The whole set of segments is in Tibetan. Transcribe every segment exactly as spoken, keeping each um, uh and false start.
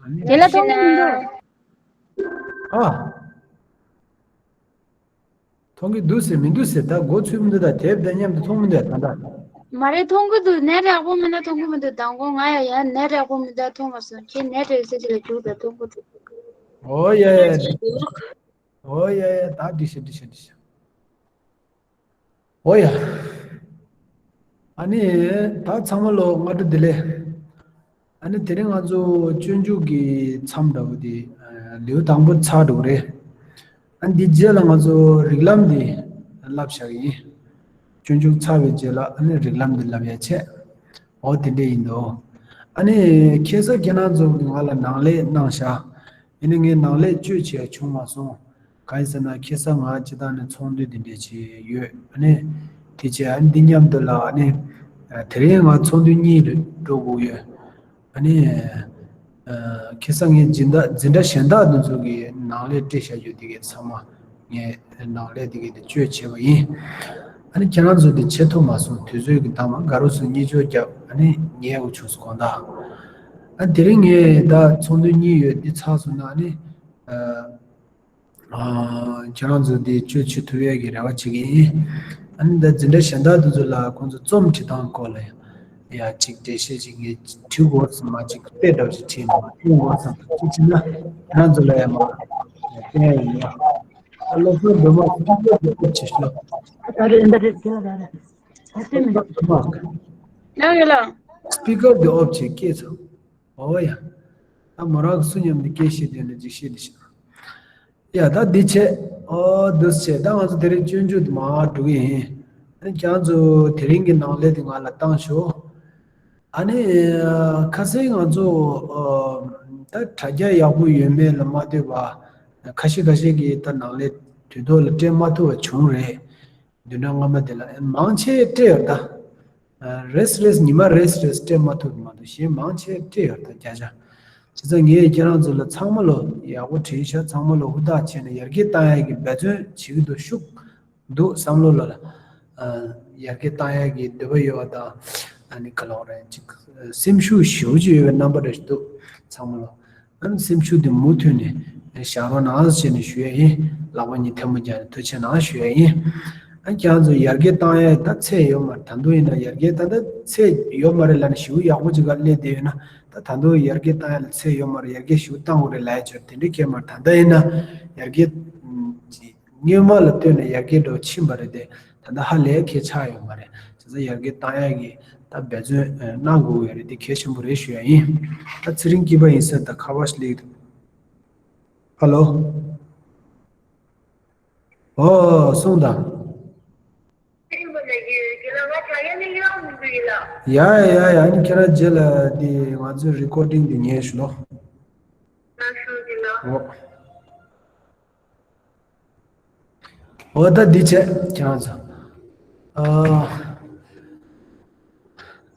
ཨ་ནི། དེ་ལ་མཐོང་གི་མི་འདུག་ཨ། མཐོང་གི་འདུག་ཟེར་མི་འདུག་ཟེར། ད་མགོ་ཚོས་མི་འདུག་ད་དེབ་དང་མཉམ་དུ་མཐོང་མི་འདུག་ད་ད། མ་རེད། མཐོང་གི་འདུག་ནེཊ་ཡག་པོ་མེད་ན་མཐོང་གི་མི་འདུག་མདང་དགོང་ང་ཡང་ཡང་ནེཊ་ཡག་པོ་མེད་ད་མཐོང་མ་སོང་། ཁྱེད་ནེཊ་ཡོད་ས་ཅིག་ལ་རྒྱུགས་ད་མཐོང་གི་འདུག་ཨོ་ཡ་ཡ། ཨོ་ཡ་ཡ། ད་འགྲིག་ཤག་འགྲིག་ཤག་འགྲིག་ཤག་ཨོ་ཡ། ཨ་ནི་ད་ཚང་མ་ལོ་སྔ་དྲོ་བདེ་ལེགས། ཨ་ནི་དེ་རིང་ང་ཚོ་སྤྱོད་འཇུག་གི་མཚམས་འདྲ་བོ་དེ་ལེའུ་དང་པོ་ཚར་འགྲོ་གི་རེད། ཨ་ནི་འདི་རྗེས་ལ་ང་ཚོ་རིགས་ལམ་འདི་བསླབ་བཞག་གི་ཡིན། སྤྱོད་འཇུག་ཚར་བའི་རྗེས་ལ་ཨ་ནི་རིགས་ལམ་འདི་བསླབ་ཡ་བྱས། འོ་དེ་འདྲ་ཡིན་འདུག་ཨ་ནི་ཁ་སང་ཁྱེད་རང་ཚོ་གིས་ང་ལ་ནང་ལས་གནང་བཞག་ཡིན་ནའི་ངས་ནང་ལས་བཅོས་བྱས་བྱུང་མ་སོང་། གང་ཡིན་ཟེར་ན་ཁ་སང་ང་སྤྱིར་བཏང་ནས་ཚོགས་འདུ་འདི་འདྲས་བྱས་ཡོད། ཨ་ནི་དེ་བྱས་ཨ་ནི་འདི་མཉམ་དུ་ལ་ཨ་ནི་དེ་རིང་ང་ཚོགས་འདུ་གཉིས་འགྲོ་དགོས་ཡོད། ཨ་ནི་ཁ་སང་ངས་འཛིན་གྲྭ་འཛིན་གྲྭ་གཞན་དག་འདི་ཚོ་གི་ནང་ལས་སྤྲད་བཞག་རྒྱུ་དེ་གའི་ཚང་མ་ངས་ནང་ལས་དེ་གའི་དེ་བཅོས་བྱས་པ་ཡིན། ཨ་ནི་ཁྱེད་རང་ཚོ་དེ་བྱེད་ཐུབ་མ་སོང་། དུས་ཚོད་ཀྱི་འདང་མ་ག་རུ་སོང་གཉིད་ཆོག་རྒྱབ་ཨ་ནི་ཉལ་དགོས་བྱུང་སོང་དགོང་དག་ཨ་དེ་རིང་ངས་ད་ཚོགས་འདུ་གཉིས་ཡོད་འདི་ཚར་སོང་ན་ཨ་ནི། ཨ། ཁྱེད་རང་ཚོ་འདི་བཅོས་བྱེད་ཐུབ་ཡས་ཀྱི་རེ་བ་བྱེད་ཀྱི་ཡིན། ཨ་ནི་ད་འཛིན་གྲྭ་གཞན་དག་དེ་ཚོ་ལ་ཁོང་ཚོ་རྩོམ་འབྲི་སྟངས་སྐོར་ལ་ཡང་ཡ་གཅིག་འགྲེལ་བཤད་ཅིག་ངས་བྲིས་དགོས་སམ་མ་གཅིག་དཔེ་འདྲ་བོ་ཞིག་བྲིས་ནས་བསྟན་དགོས་སམ་གཅིག་བྲིས་ན་ཁྱེད་རང་ཚོ་ལ་ཡང་མ་བསྟན་ཡ་ཡིན་ཡ། ཨ་སློབ་གསོ་སྡོད་མ་སློབ་གསོ་སྡོད་མ་བྱེད་ཤོག་ད་རེད་ད་རེད་ད་རེད་ད་རེད། ད་ལྟ་མི་འདུག་ཡང་ཡོད་ལ། སྤི་ཀར་དེ་ཨོབ་བྱེད་སྐད་ཚང་། ཨོ་ཡ། ད་མོ་རང་གི་སུ་མཉམ་དུ་སྐད་བཤད་དེ་འདྲ་ཅིག་བཤད་དེ་ཤག་ཡ་ད་འདི་བྱས། ཨོ་འདུག་བྱས་ད་ང་ཚོ་དེ་རིང་སྤྱོད་འཇུག་དེ་མར་འགྲོ་གི་ཡིན། ཨ་ནི་ཁྱེད་ཚོ་དེ་རིང་གི་ནང་ལས་དེ་ང་ལ་བཏང་ཤོག་ཨ་ནི་ཁ་སང་ང་ཚོ་ད་དྲ་རྒྱ་ཡག་པོ་ཡོད་མེད་ལ་མ་ལྟོས་པ་ཁ་ཤས་ཁ་ཤས་ཀྱིས་ད་ནང་ལས་དུས་ཐོག་ལ་སྤྲད་མ་ཐུབ་པ་བྱུང་རེད། བདུན་ཕྲག་སྔ་མ་དེ་ལ་མང་ཆེ་སྤྲད་ཡོད་ད། རེས་རེས་ཉི་མ་རེས་རེས་སྤྲད་མ་ཐུབ་མ་གཏོགས་གཞན་མང་ཆེ་སྤྲད་ཡོད་ད་བརྒྱ་ཆ། བྱས་ཙང་ངས་ཁྱེད་རང་ཚོ་ལ་ཚང་མ་ལོ་ཡག་པོ་བྲིས་ཤག་ཚང་མ་ལོ་ཧུར་ཐག་བྱས་ནས་ཡར་རྒྱས་བཏང་ཡག་གི་འབད་བརྩོན་བྱེད་ཀྱི་འདུག་ཤུགས་འདུག་བསམ་བློ་ལ་ཡར་རྒྱས་བཏང་ཡག་གི་འདོད་པ་ཡོད་པ་དང་ཨ་ནི་ག་ལོག་རེད་ཅིག་སེམས་ཤུགས་ཞེ་པོ་ཅིག་ཡོད་པའི་རྣམ་པ་རེ་ཞིག་འདུག་ཚང་མ་ལོ། ཨ་ནི་སེམས་ཤུགས་དེ་མུ་མཐུད་ནས་བཞག་རོགས་གནང་ཟེར་ནས་ཞུ་ཡ་ཡིན། ལག་པ་གཉིས་ཐལ་མོ་སྦྱར་ནས་ཐུགས་རྗེ་གནང་ཞུ་ཡ་ཡིན། ཨ་ཁྱེད་རང་ཚོ་ཡར་རྒྱས་བཏང་ཡ་ད་ཚད་ཡོད་མ་རེད། ད་དུང་ཡིན་ན་ཡར་རྒྱས་ད་ད་ཚད་ཡོད་མ་རེད་ལབ་ནས་ཞེ་པོ་ཡག་པོ་ཅིག་ག་སླེབས་བསྡད་ཡོད་ན་ད་ད་དུང་ཡར་རྒྱས་བཏང་ཡ་ལ་ཚད་ཡོད་མ་རེད། ཡར་རྒྱས་ཞེ་པོ་བཏང་དགོས་རེད་ལབ་ཡ་ཅིག་དེ་འདྲའི་སྐད་མ་རེད། ད་ལྟ་ཡིན་ན་ཡར་རྒྱས་སྔོན་མ་ལ་ལྟོས་ནས་ཡར་རྒྱས་འགྲོ་ཕྱིན་པ་རེད་དེ། ད་ལྟ་ཧ་ལས་ཁྱད་ཆགས་ཡོད་མ་རེད། བྱས་ཙང་ཡར་རྒྱས་བཏང་ཡག་གི་ད་འབད་བརྩོན་གནང་དགོས་ཡོད་རེད། འདི་གལ་ཆེན་པོ་རེད་ཞུ་ཡ་ཡིན། ད་ཚེ་རིང་སྐྱིད་པ་ཡིན་ས་ད་ཁ་བ་ཞིག་སླེབས་འདུག་ཧ་ལོ། ཨོ་གསུངས་དང་། ཡ་ཡ་ཡ་ཡ། ཨ་ནི་ཁྱེད་རང་རྗེས་ལ་འདི་ང་ཚོའི་རི་ཀོར་ཌིང་འདི་ཉན་ཞུ་ལོ། ཨོ། འོ་ད་འདི་བྱས་ཁྱེད་རང་ཚོ། ཨ་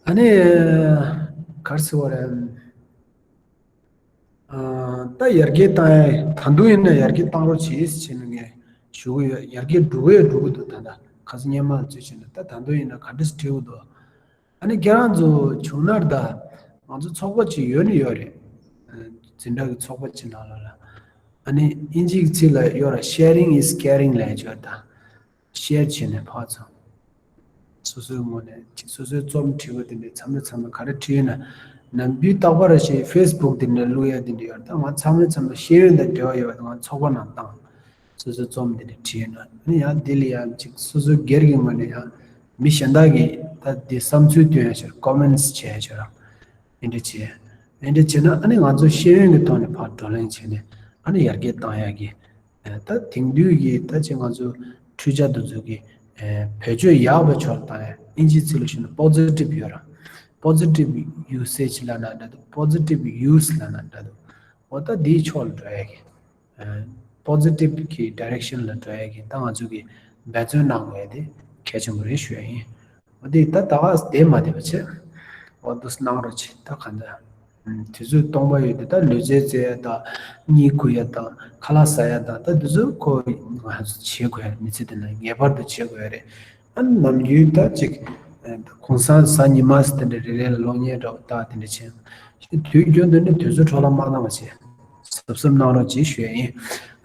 ཨ་ནི་ག་རེ་ཟེར་བ་རེད། ཨ་ད་ཡར་རྒྱས་བཏང་ཡ་ད་དུང་ཡིན་ན་ཡར་རྒྱས་བཏང་རོགས་བྱེད་ཟེར་ནས་ངས་ཞུ་གི་ཡོད། ཡར་རྒྱས་འགྲོ་གི་ཡོད་འགྲོ་གི་འདུག་ད་ལྟ་ཁ་སང་སྔོན་མ་ལ་བརྩིས་བྱས་ན་ད་ད་དུང་ཡིན་ན་ག་འདྲ་སེ་འགྲོ་གི་འདུག་ཨ་ནི་ཁྱེད་རང་ཚོ་བྱུང་ན་ད་ང་ཚོ་ཚོགས་པ་ཅིག་ཡོད་ནི་ཡོད་རེད། འཛིན་གྲྭ་གི་ཚོགས་པ་ཅིག་ནང་ལོགས་ལ། ཨ་ནི་ཨིན་ཇིའི་ཚིག་ལ་ཡོད་ར། Sharing is caring ལབ་ཡ་ཅིག་ཡོད་ད། ཤེར་བྱས་ནས་ཕར་ཚུར། སོ་སོའི་ངོས་ནས་ཅིག་སོ་སོའི་རྩོམ་བྲིས་པ་དེ་འདྲའི་མཚམས་རེ་མཚམས་རེ་ག་རེ་བྲིས་ཡོད་ན། ནམ་རྒྱུན་རྟག་པར་ཞིག་ཕེ་སི་བུག་དེ་འདྲ་བླུག་ཡ་དེ་འདྲ་ཡོད་རེད། ད་ང་མཚམས་རེ་མཚམས་རེ་ཤེས་ཡོན་དང་འབྲེལ་བ་ཡོད་པ་དེ་ང་ཚོགས་པ་ནང་བཏང་། སོ་སོའི་རྩོམ་དེ་འདྲ་བྲིས་ཡོད་ན། ཨ་ནི་ཡང་དེ་ལ་ཡང་ཅིག་སོ་སོའི་སྒེར་གྱི་ངོས་ནས་ཡང་མི་གཞན་དག་གིས་ད་དེ་བསམ་ཚུལ་སྟོན་ཡ་ཤར་ཀོ་མེན་ཊི་བྱས་ཡ་ཤར་ར། དེ་འདྲ་བྱས། དེ་འདྲ་བྱས་ན་ཨ་ནི་ང་ཚོ་ཤེས་ཡོན་གྱི་ཐོག་ནས་ཕར་བགྲོ་གླེང་བྱས་ནས་ཨ་ནི་ཡར་རྒྱས་བཏང་ཡ་གི། ད་དེང་དུས་ཀྱི་ད་ཅི་ང་ཚོ་འཕྲུལ་ཆས་དེ་ཚོ་གི་བེད་སྤྱོད་ཡག་པའི་ཕྱོགས་ལ་བཏང་ཡ། ཨིན་ཇིའི་ཚིག་ལ་ཞུས་ན་པོ་ཛི་ཊིབ་ཡོད་ར། པོ་ཛི་ཊིབ་ཡུ་སེ་ཇི་ལབ་ན་འདྲ་འདུག་པོ་ཛི་ཊིབ་ཡུ་སི་ལབ་ན་འདྲ་འདུག་འོ་ད་དེའི་ཕྱོགས་ལ་འགྲོ་ཡ་གི། པོ་ཛི་ཊིབ་གི་ཌི་རེག་ཤན་ལ་འགྲོ་ཡ་གི་ད་ང་ཚོ་གི་འབད་བརྩོན་གནང་དགོས་ཡ་དེ་གལ་ཆེན་པོ་རེད་ཞུ་ཡ་ཡིན། འོ་དེ་ད་ད་ག་དེ་མ་བསྡད་པ་བྱས། འོ་འདུག་སེ་གནང་རོགས་བྱེད་ད་ག་འདྲ། དུས་ཚོད་སྟོང་པ་ཡོད་དེ་ད་ལུས་རྩལ་རྩེ་ཡ་དང་གཉིད་ཁུག་ཡ་དང་ཁ་ལག་ཟ་ཡ་དང་ད་དུས་ཚོད་ཁོ་ང་ཚོ་བྱེད་དགོས་ཡ་མི་ཚེ་འདི་ན་ངེས་པར་དུ་བྱེད་དགོས་ཡ་རེད། ཨ་ནི་ནམ་རྒྱུན་ད་ཅིག་གུང་སེང་གཟའ་ཉི་མ་ཟེར་དེ་འདྲ་རེ་རེ་ལ་གློག་བརྙན་འདྲ་བོ་ལྟ་དེ་འདྲ་བྱས། དུས་རྒྱུན་དུ་ནི་དུས་ཚོད་འཕྲོ་བརླག་མ་གཏང་བ་བྱས། གཟབ་གཟབ་གནང་རོགས་གྱིས་ཞུ་ཡ་ཡིན།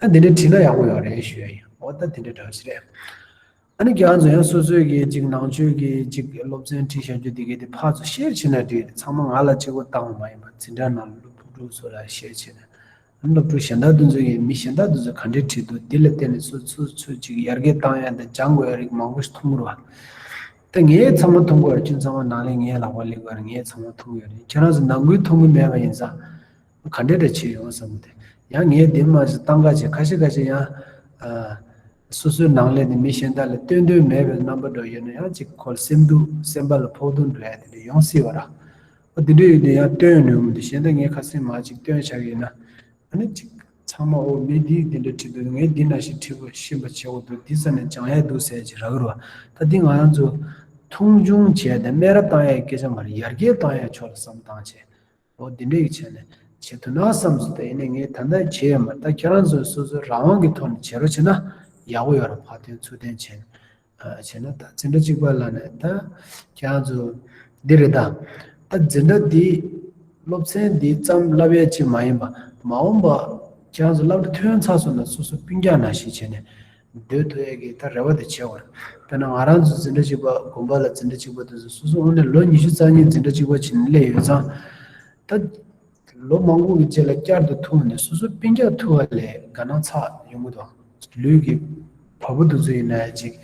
ཨ་འདི་འདྲ་བྲིས་ན་ཡག་པོ་ཡོད་རེད་ཞུ་ཡ་ཡིན། འོ་ད་འདི་འདྲ་འདྲ་བ་ཞིག་རེད། ཨ་ནི་ཁྱེད་རང་ཚོ་ཡང་སོ་སོའི་གི་ཅིག་ནང་ཆོས་ཀྱི་ཅིག་སློབ་ཚན་ཁྲིད་བཞག་རྒྱུ་དེ་གའི་དེ་ཕར་ཚུར་ཤེར་བྱེད་ན་འགྲིག་རེད། ཚང་མ་ང་ལ་གཅིག་པོ་བཏང་བ་མ་ཡིན་པར་འཛིན་གྲྭ་ནང་སློབ་ཕྲུག་ཚོ་ལ་ཤེར་བྱེད་ན། སློབ་ཕྲུག་གཞན་དག་དེ་ཚོ་གིས་མི་གཞན་དག་དེ་ཚོ་ག་འདྲས་བྲིས་འདུག་འདི་ལ་བརྟེན་ནས་སོ་སོ་སོ་ཅིག་ཡར་རྒྱས་བཏང་ཡ་དང་སྦྱང་དགོས་ཡ་རིགས་མང་པོ་ཞིག་མཐོང་གི་རེད་བ། ད་ངས་ཚང་མ་མཐོང་གི་ཡོད་རེད། ཁྱོད་ཚང་མ་ནང་ལ་ངའི་ལག་པ་སླེབས་ཀྱི་ཡོད་རེད། ངས་ཚང་མ་མཐོང་གི་ཡོད་རེད། ཁྱེད་རང་ཚོ་ནང་ཁུལ་མཐོང་གི་མེད་པ་ཡིན་ཙང་ག་འདྲས་འདྲ་བྱེད་ཡོང་བསམ་གི་འདུག་ཡང་ངས་འདི་མ་ཞིག་བཏང་ག་བྱས་ཁ་ཤས་ཁ་ཤས་ཡང་ཨ། སོ་སོའི་ནང་ལས་ནི་མི་གཞན་དག་ལ་སྟོན་འདོད་མེད་པའི་རྣམ་པ་འདྲ་ཡོད་ན་ཡང་ཅིག་ཁོ་ལ་སེམས་སྡུག་སེམས་པ་ལ་ཕོག་ཐུག་འགྲོ་ཡ་དེ་འདྲ་ཡོང་སྲིད་པ་ར། ཨོ་དེ་འདྲ་ཡོད་དུས་ཡང་སྟོན་ནུས་མི་འདུག་གཞན་དག་ངས་ཁ་སེམས་མ་ཅིག་སྟོན་བྱ་གི་ཡིན་ན། ཨ་ནི་ཅིག་ཚང་མ་ཨོ་མི་འདིས་འདི་འདྲ་བྲིས་འདུག་ངས་འདི་ན་ཞིག་བྲིས་པ་ཤེས་པ་བྱེད་དགོས་འདུག་འདི་ས་ནས་སྦྱང་ཡ་འདུག་ཟེར་གྱི་རག་གི་རེད་བ། ད་འདི་ང་རང་ཚོ་མཐོང་ཆུང་བྱས་ཏེ་སྨད་ར་བཏང་ཡའི་སྐད་ཆ་མ་རེད། ཡར་རྒྱས་བཏང་ཡའི་ཕྱོགས་ལ་བསམ་བཏང་བྱས། ཨོ་འདི་འདྲ་ཡི་བྱས་ནས་བྱེད་ཐུབ་ན་བསམ་སོང་། ད་ཡིན་ནའི་ངས་ད་ལྟ་བྱས་ཡོད་མ་རེད། ད་ཁྱེད་རང་ཚོས་སོ་སོའི་རང་དབང་གི་ཐོག་ནས་བྱེད་རོགས་བྱས་ན་ཡག་པོ་ཡོད་རེད། ཕར་འཐེན་ཚུར་འཐེན་བྱས་ནས་བྱས་ན་ད་འཛིན་གྲྭ་གཅིག་པ་ལ་ནས་ད་ཁྱེད་རང་ཚོ་འདི་རེད་ད། ད་འཛིན་གྲྭ་འདི་སློབ་ཚན་འདི་ཙམ་བསླབ་ཡས་ཅིག་མ་ཡིན་པ་མ་འོངས་པ་ཁྱེད་རང་ཚོ་སློབ་གྲྭ་ཐོན་ཚར་སོང་ན་སོ་སོ་སྤུན་ཀྱག་ནང་བཞིན་བྱས་ནས་སྡོད་ཐུབ་ཡས་ཀྱི་ད་རེ་བ་དེ་བྱེད་དགོས་རེད། དཔེར་ན་ང་རང་ཚོ་འཛིན་གྲྭ་གཅིག་པ་དགོན་པ་ལ་འཛིན་གྲྭ་གཅིག་པ་དེ་ཚོ་སོ་སོ་དངོས་གནས་ལོ་ཉི་ཤུ་རྩ་གཉིས་འཛིན་གྲྭ་གཅིག་པ་བྱས་ནས་སླེབས་ཡོད་ཙང་། ད་ལོ་མང་པོ་གི་རྗེས་ལ་བསྐྱར་དུ་ཐུག་ནས་སོ་སོ་སྤུན་ཀྱག་ཐུག་པ་ལས་དགའ་སྣང་ཚ་ཡོང་གི་འདུག་ལུས་ཀྱི་བ་སྤུ་དེ་ཚོ་ཡིན་ན་ཅིག་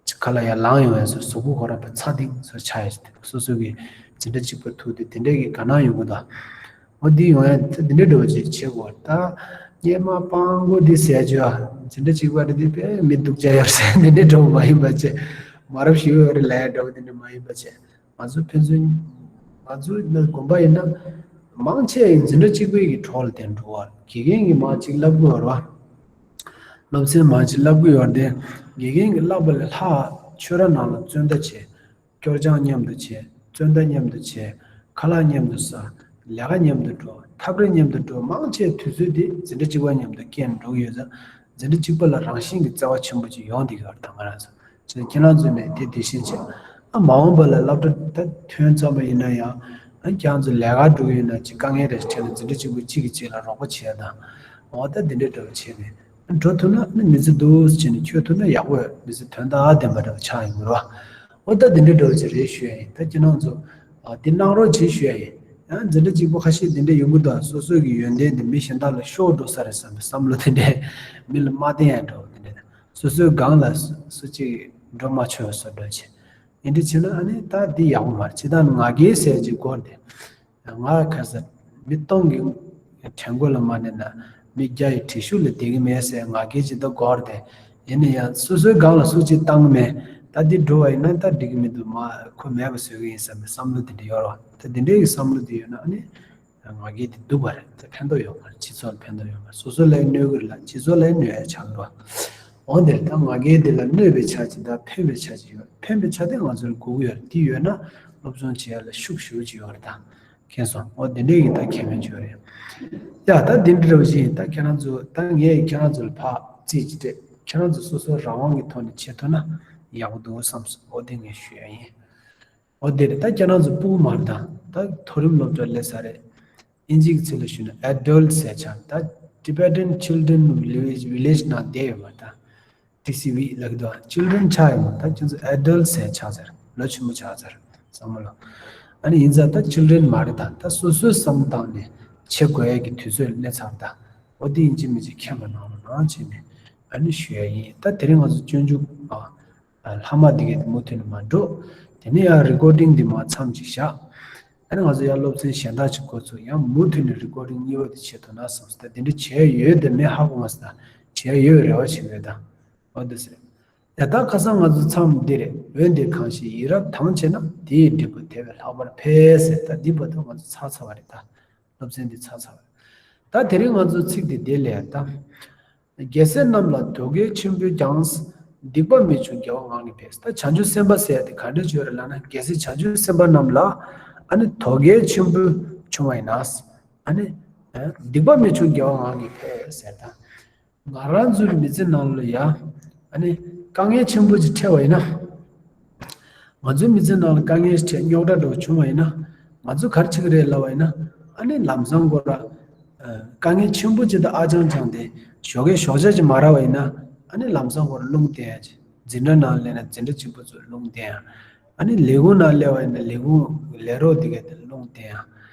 ཅིག་ཁ་ལ་ཡར་ལངས་ཡོང་བས་སོ་གཟུགས་པོ་ཁོ་རང་པ་ཚ་ཐིང་སོ་ཆགས་ཡོད། སོ་སོ་གི་འཛིན་གྲྭ་གཅིག་པ་ཐུག་དུས་དེ་འདྲས་ཀྱི་དགའ་སྣང་ཡོང་གི་འདུག་འོ་འདི་ཡོང་ཡ་ད་འདི་འདྲ་འདྲ་བོ་ཅིག་བྱེད་དགོས། ད་སྙེ་མ་སྤང་གོ་འདི་ཟེར་རྒྱུ་ཨ། འཛིན་གྲྭ་གཅིག་པ་རེད་འདི་དཔེ་མི་སྡུག་ཅག་ཡོད་ཟེར་འདི་འདྲ་འདྲ་བོ་མ་ཡིན་པ་བྱས། མ་རབས་ཞིག་ཡོད་རེད་ལབ་ཡ་འདྲ་བོ་འདི་འདྲ་མ་ཡིན་པ་བྱས། ང་ཚོ་ཕན་ཚུན་ང་ཚོ་ནི་དགོན་པ་ཡིན་ན་མང་ཆེ་ཡིན་འཛིན་གྲྭ་གཅིག་པའི་གི་གྲོགས་ལ་དེ་འགྲོ་བ་དགེ་རྒན་གྱི་མ་གཅིག་བསླབ་དགོས་ར། སློབ་ཚན་མ་གཅིག་བསླབ་དགོས་ཡོད་དེ་དགེ་རྒན་གྱི་བསླབ་པ་ལས་ལྷག་ཆོས་ར་ནང་ལ་བརྩོན་ལྟ་བྱས། སྐྱོར་སྦྱང་མཉམ་དུ་བྱས། བརྩོན་ལྟ་མཉམ་དུ་བྱས། ཁ་ལག་མཉམ་དུ་ཟ། ལས་ཀ་མཉམ་དུ་འགྲོ། འཐབ་རེས་མཉམ་དུ་འགྲོ། མང་ཆེ་དུས་ཚོད་འདི་འཛིན་གྲྭ་གཅིག་པ་མཉམ་དུ་སྐྱེལ་འགྲོ་གི་ཡོད་ཙང་། འཛིན་གྲྭ་གཅིག་པ་ལ་རང་བཞིན་གྱི་བརྩེ་བ་ཆེན་པོ་ཅིག་ཡོང་བསྡད་ཀྱི་ཡོད་རེད་ད་ང་རང་ཚོ། ཁྱེད་རང་ཚོ་ནས་དེ་དེ་བཞིན་བྱས། ཨ་མ་འོངས་པ་ལ་སློབ་གྲྭ་ད་ཐོན་ཚར་བ་ཡིན་ན་ཡང་། ཨ་ཁྱེད་རང་ཚོ་ལས་ཀ་འགྲོ་གི་ཡོད་ན་ཅིག་དཀའ་ངལ་རེ་འཕྲད་ན་འཛིན་གྲྭ་གཅིག་པ་གཅིག་གིས་གཅིག་ལ་རོགས་པ་བྱས་དང་། འོ་ད་དེ་འདྲའི་འདྲ་བོ་བྱས་ནས། འགྲོ་ཐུབ་ན་ནི་མི་ཚེ་འདུག་ཟེར་ནས་ཁྱོད་ཐུབ་ན་ཡག་པོ་ཡོད། མི་ཚེ་དོན་དག་ལྡན་པ་འདྲ་བོ་ཆགས་ཡོང་གི་རེད་བ། འོ་ད་འདི་འདྲའི་འདྲ་བོ་ཅིག་རེད་ཞུ་ཡ་ཡིན། ད་ཁྱེད་རང་ཚོ་ཨ་འདི་གནང་རོགས་བྱེད་ཞུ་ཡ་ཡིན། ཡང་འཛིན་གྲྭ་གཅིག་པོ་ཁ་ཤས་འདི་འདྲ་ཡོང་གི་འདུག་སོ་སོ་གི་ཡོན་ཏན་དེ་མི་གཞན་དག་ལ་ཤོར་འགྲོ་ས་རེད་བསམ་པའི་བསམ་བློ་དེ་འདྲས་མི་ལ་མ་བསྟན་ཡ་འདྲ་བོ་དེ་འདྲས། སོ་སོའི་སྒང་ལ་སུ་གཅིག་འགྲོ་མ་ཆོག་བཟོ་འདྲ་བྱས། ཡིན་འདྲ་བྱས་ན་ཨ་ནི་ད་འདི་ཡག་པོ་མ་རེད། ཇི་ལྟར་ང་རྒྱལ་ཟེར་གྱི་སྐོར་དེ། ང་ཁ་སང་མི་སྟོང་གི་གྲལ་མགོ་ལ་མ་གནས་ན་མི་བརྒྱ་ཡི་བྲེལ་ཤུགས་ལ་བསྡད་ཀྱི་མེད་ཟེར་ང་རྒྱལ་ཇི་ལྟར་སྒོར་དེ། ཡིན་ན་ཡང་སོ་སོའི་སྒང་ལ་སུ་གཅིག་བཏང་གི་མེད། ད་འདི་འགྲོ་བ་ཡིན་ན་ད་འགྲིག་གི་མི་འདུག་མ་ཁོ་མེད་པ་བཟོ་གི་ཡིན་བསམ་པའི་བསམ་བློ་དེ་འདྲ་ཡོད་རེད་བ། ད་འདི་འདྲའི་གི་བསམ་བློ་དེ་ཡོད་ན་ཨ་ནི་ང་རྒྱལ་དེ་སྡུག་པ་རེད། ད་ཕན་ཐོགས་ཡོད་མ་རེད། སྤྱི་ཚོགས་ལ་ཕན་ཐོགས་ཡོད་མ་རེད། སོ་སོ་ལ་གནོད་གི་རེད་ལ་སྤྱི་ཚོགས་ལ་གནོད་ཡ་ཆགས་འགྲོ་བ། འོན་ཏེ་ད་ང་རྒྱལ་དེ་ལ་གནོད་པའི་ཆ་ཅིག་དང་ཕན་པའི་ཆ་ཅིག་ཡོད། ཕན་པའི་ཆ་དེ་ང་ཚོར་དགོས་ཀྱི་ཡོད་རེད། དེ་ཡོད་ན་སློབ་སྦྱོང་བྱེད་ཡ་ལ་ཤུགས་ཞེ་པོ་ཅིག་ཡོད་རེད་ད། མཁྱེན་སོང་། འོ་དེ་འདྲས་ཡིན་ད་ཁྱད་མེད་ཅིག་ཡོད་རེད། ཡ་ད་འདི་འདྲ་བ་ཞིག་ཡིན། ད་ཁྱེད་རང་ཚོ་ད་ངས་ཁྱེད་རང་ཚོ་ལ་ཕར་རྩིས་ཅིག་སྤྲད། ཁྱེད་རང་ཚོ་སོ་སོ་རང་དབང་གི་ཐོག་ནས་བྱེད་ཐུབ་ན་ཡག་པོ་འདུག་བསམ་སོང་། འོ་དེ་ངས་ཞུ་ཡ་ཡིན། འོ་དེ་རེད། ད་ཁྱེད་རང་ཚོ་སྤུ་གུ་མ་རེད་ད། ད་མཐོ་རིམ་སློབ་གྲྭ་སླེབས་ཚར་རེད། ཨིན་ཇིའི་ཚིག་ལ་ཞུས་ན་adult ཟེར་ཆགས། ད་Tibetan Children Village Village ནང་བསྡད་ཡོད་མ་རེད་ད། ཊི་སི་ཝི་ལབ་ཀྱི་འདུག children ཆགས་ཡོད་མ་རེད། ད་ཁྱེད་ཚོ་adult ཟེར་ཆགས་ཚར། ལོ་ཆེན་པོ་ཆགས་ཚར། བསམ་བློ། ཨ་ནི་ཡིན་ཙང་ད་children མ་རེད་ད། ད་སོ་སོའི་བསམ་བློ་བཏང་ནས་བྱེད་དགོས་ཡ་གི་དུས་ཚོད་སླེབས་ཚར་ད། འོ་དེ་ཡིན་གཅིག་མིན་གཅིག་མཁྱེན་པ་གནང་རོགས་གནང་བྱས་ནས་ཨ་ནི་ཞུ་ཡ་ཡིན། ད་དེ་རིང་ང་ཚོ་སྤྱོད་འཇུག་ཨ། ལྷག་མ་འདི་གའི་དེ་མུ་མཐུད་ནས་མར་འགྲོ། དེ་ནས་ཡང་recording འདི་མར་མཚམས་ཅིག་བཞག་ཨ་ནི་ང་ཚོ་ཡང་སློབ་ཚན་གཞན་དག་ཅིག་འགོ་ཚུགས། ཡང་མུ་མཐུད་ནས་recording གཉིས་པ་དེ་བྱེད་ཐུབ་ན་བསམ་སོང་། ད་དེ་འདྲ་བྱས་ཡོད་དེ་མེད་ཧ་གོ་མ་སོང་། ད་བྱས་ཡོད་རེ་བ་བྱེད་ཡོད་ད། འོ་འདི་ཟེར། ཡ་ད་ཁ་སང་ང་ཚོ་མཚམས་འདི་རེད། འོན་ཏེ་གང་ཞིག་ཡིད་རབ་དང་བྱེད་ན། དེ་ཡི་འབྲས་བུ་དེ་བས་ལྷག་པར་འཕེལ་ཟེར། ད་འདི་བར་དུ་ང་ཚོ་ཚར་ཚར་བ་རེད་ད། སློབ་ཚན་འདི་ཚར་ཚར་བ་རེད། ད་དེ་རིང་ང་ཚོ་ཚིག་འདི་འདི་ལས་ད། རྒྱལ་སྲས་རྣམས་ལ་དོ་གལ་ཆེན་པོས་ཀྱང་། སྡིག་པ་མི་འཆུག་དགེ་བ་ངང་གིས་འཕེལ། ད་བྱང་ཆུབ་སེམས་དཔའ་ཟེར་ཡ་དེ་ག་འདྲ་བརྗོད་རེད་ལབ་ན། རྒྱལ་སྲས་བྱང་ཆུབ་སེམས་དཔའ་རྣམས་ལ་ཨ་ནི་དོ་གལ་ཆེན་པོ་བྱུང་བ་ཡིན་ན། ཨ་ནི་སྡིག་པ་མི་འཆུག་དགེ་བ་ངང་གིས་འཕེལ་ཟེར། ད་ང་རང་ཚོའི་མི་ཚེ་ནང་ལ་ཡ་ཨ་ནི་དཀའ་ངལ་ཆེན་པོ་ཅིག་འཕྲད་པ་ཡིན་ན། ང་ཚོའི་མི་ཚེ་ནང་ལ་དཀའ་ངལ་འཕྲད་རྙོག་དྲ་འདྲ་བོ་བྱུང་བ་ཡིན་ན། ང་ཚོ་ག་རེ་བྱེད་ཀྱི་རེད་ལབ་པ་ཡིན་ན། ཨ་ནི་ལམ་སང་ཁོ་ར་དཀའ་ངལ་ཆེན་པོ་ཅིག་དང་ཨ་ཅང་ཅང་དེ་ཞོགས་ཀས་ཞོགས་ཇ་ཅིག་མ་རག་པ་ཡིན་ན། ཨ་ནི་ལམ་སང་ཁོ་ར་རླུང་བསྟན་ཡ་ཅིག་འཛིན་གྲྭ་ནང་སླེབས་ན་འཛིན་གྲྭ་གཅིག་པུ་ཚོ་རླུང་བསྟན་ཡ། ཨ་ནི་ལས་ཁུངས་ནང་སླེབས་པ་ཡིན་ན་ལས་ཁུངས་ལས་རོགས་དེ་གས་དེ་རླུང་བསྟན་ཡ།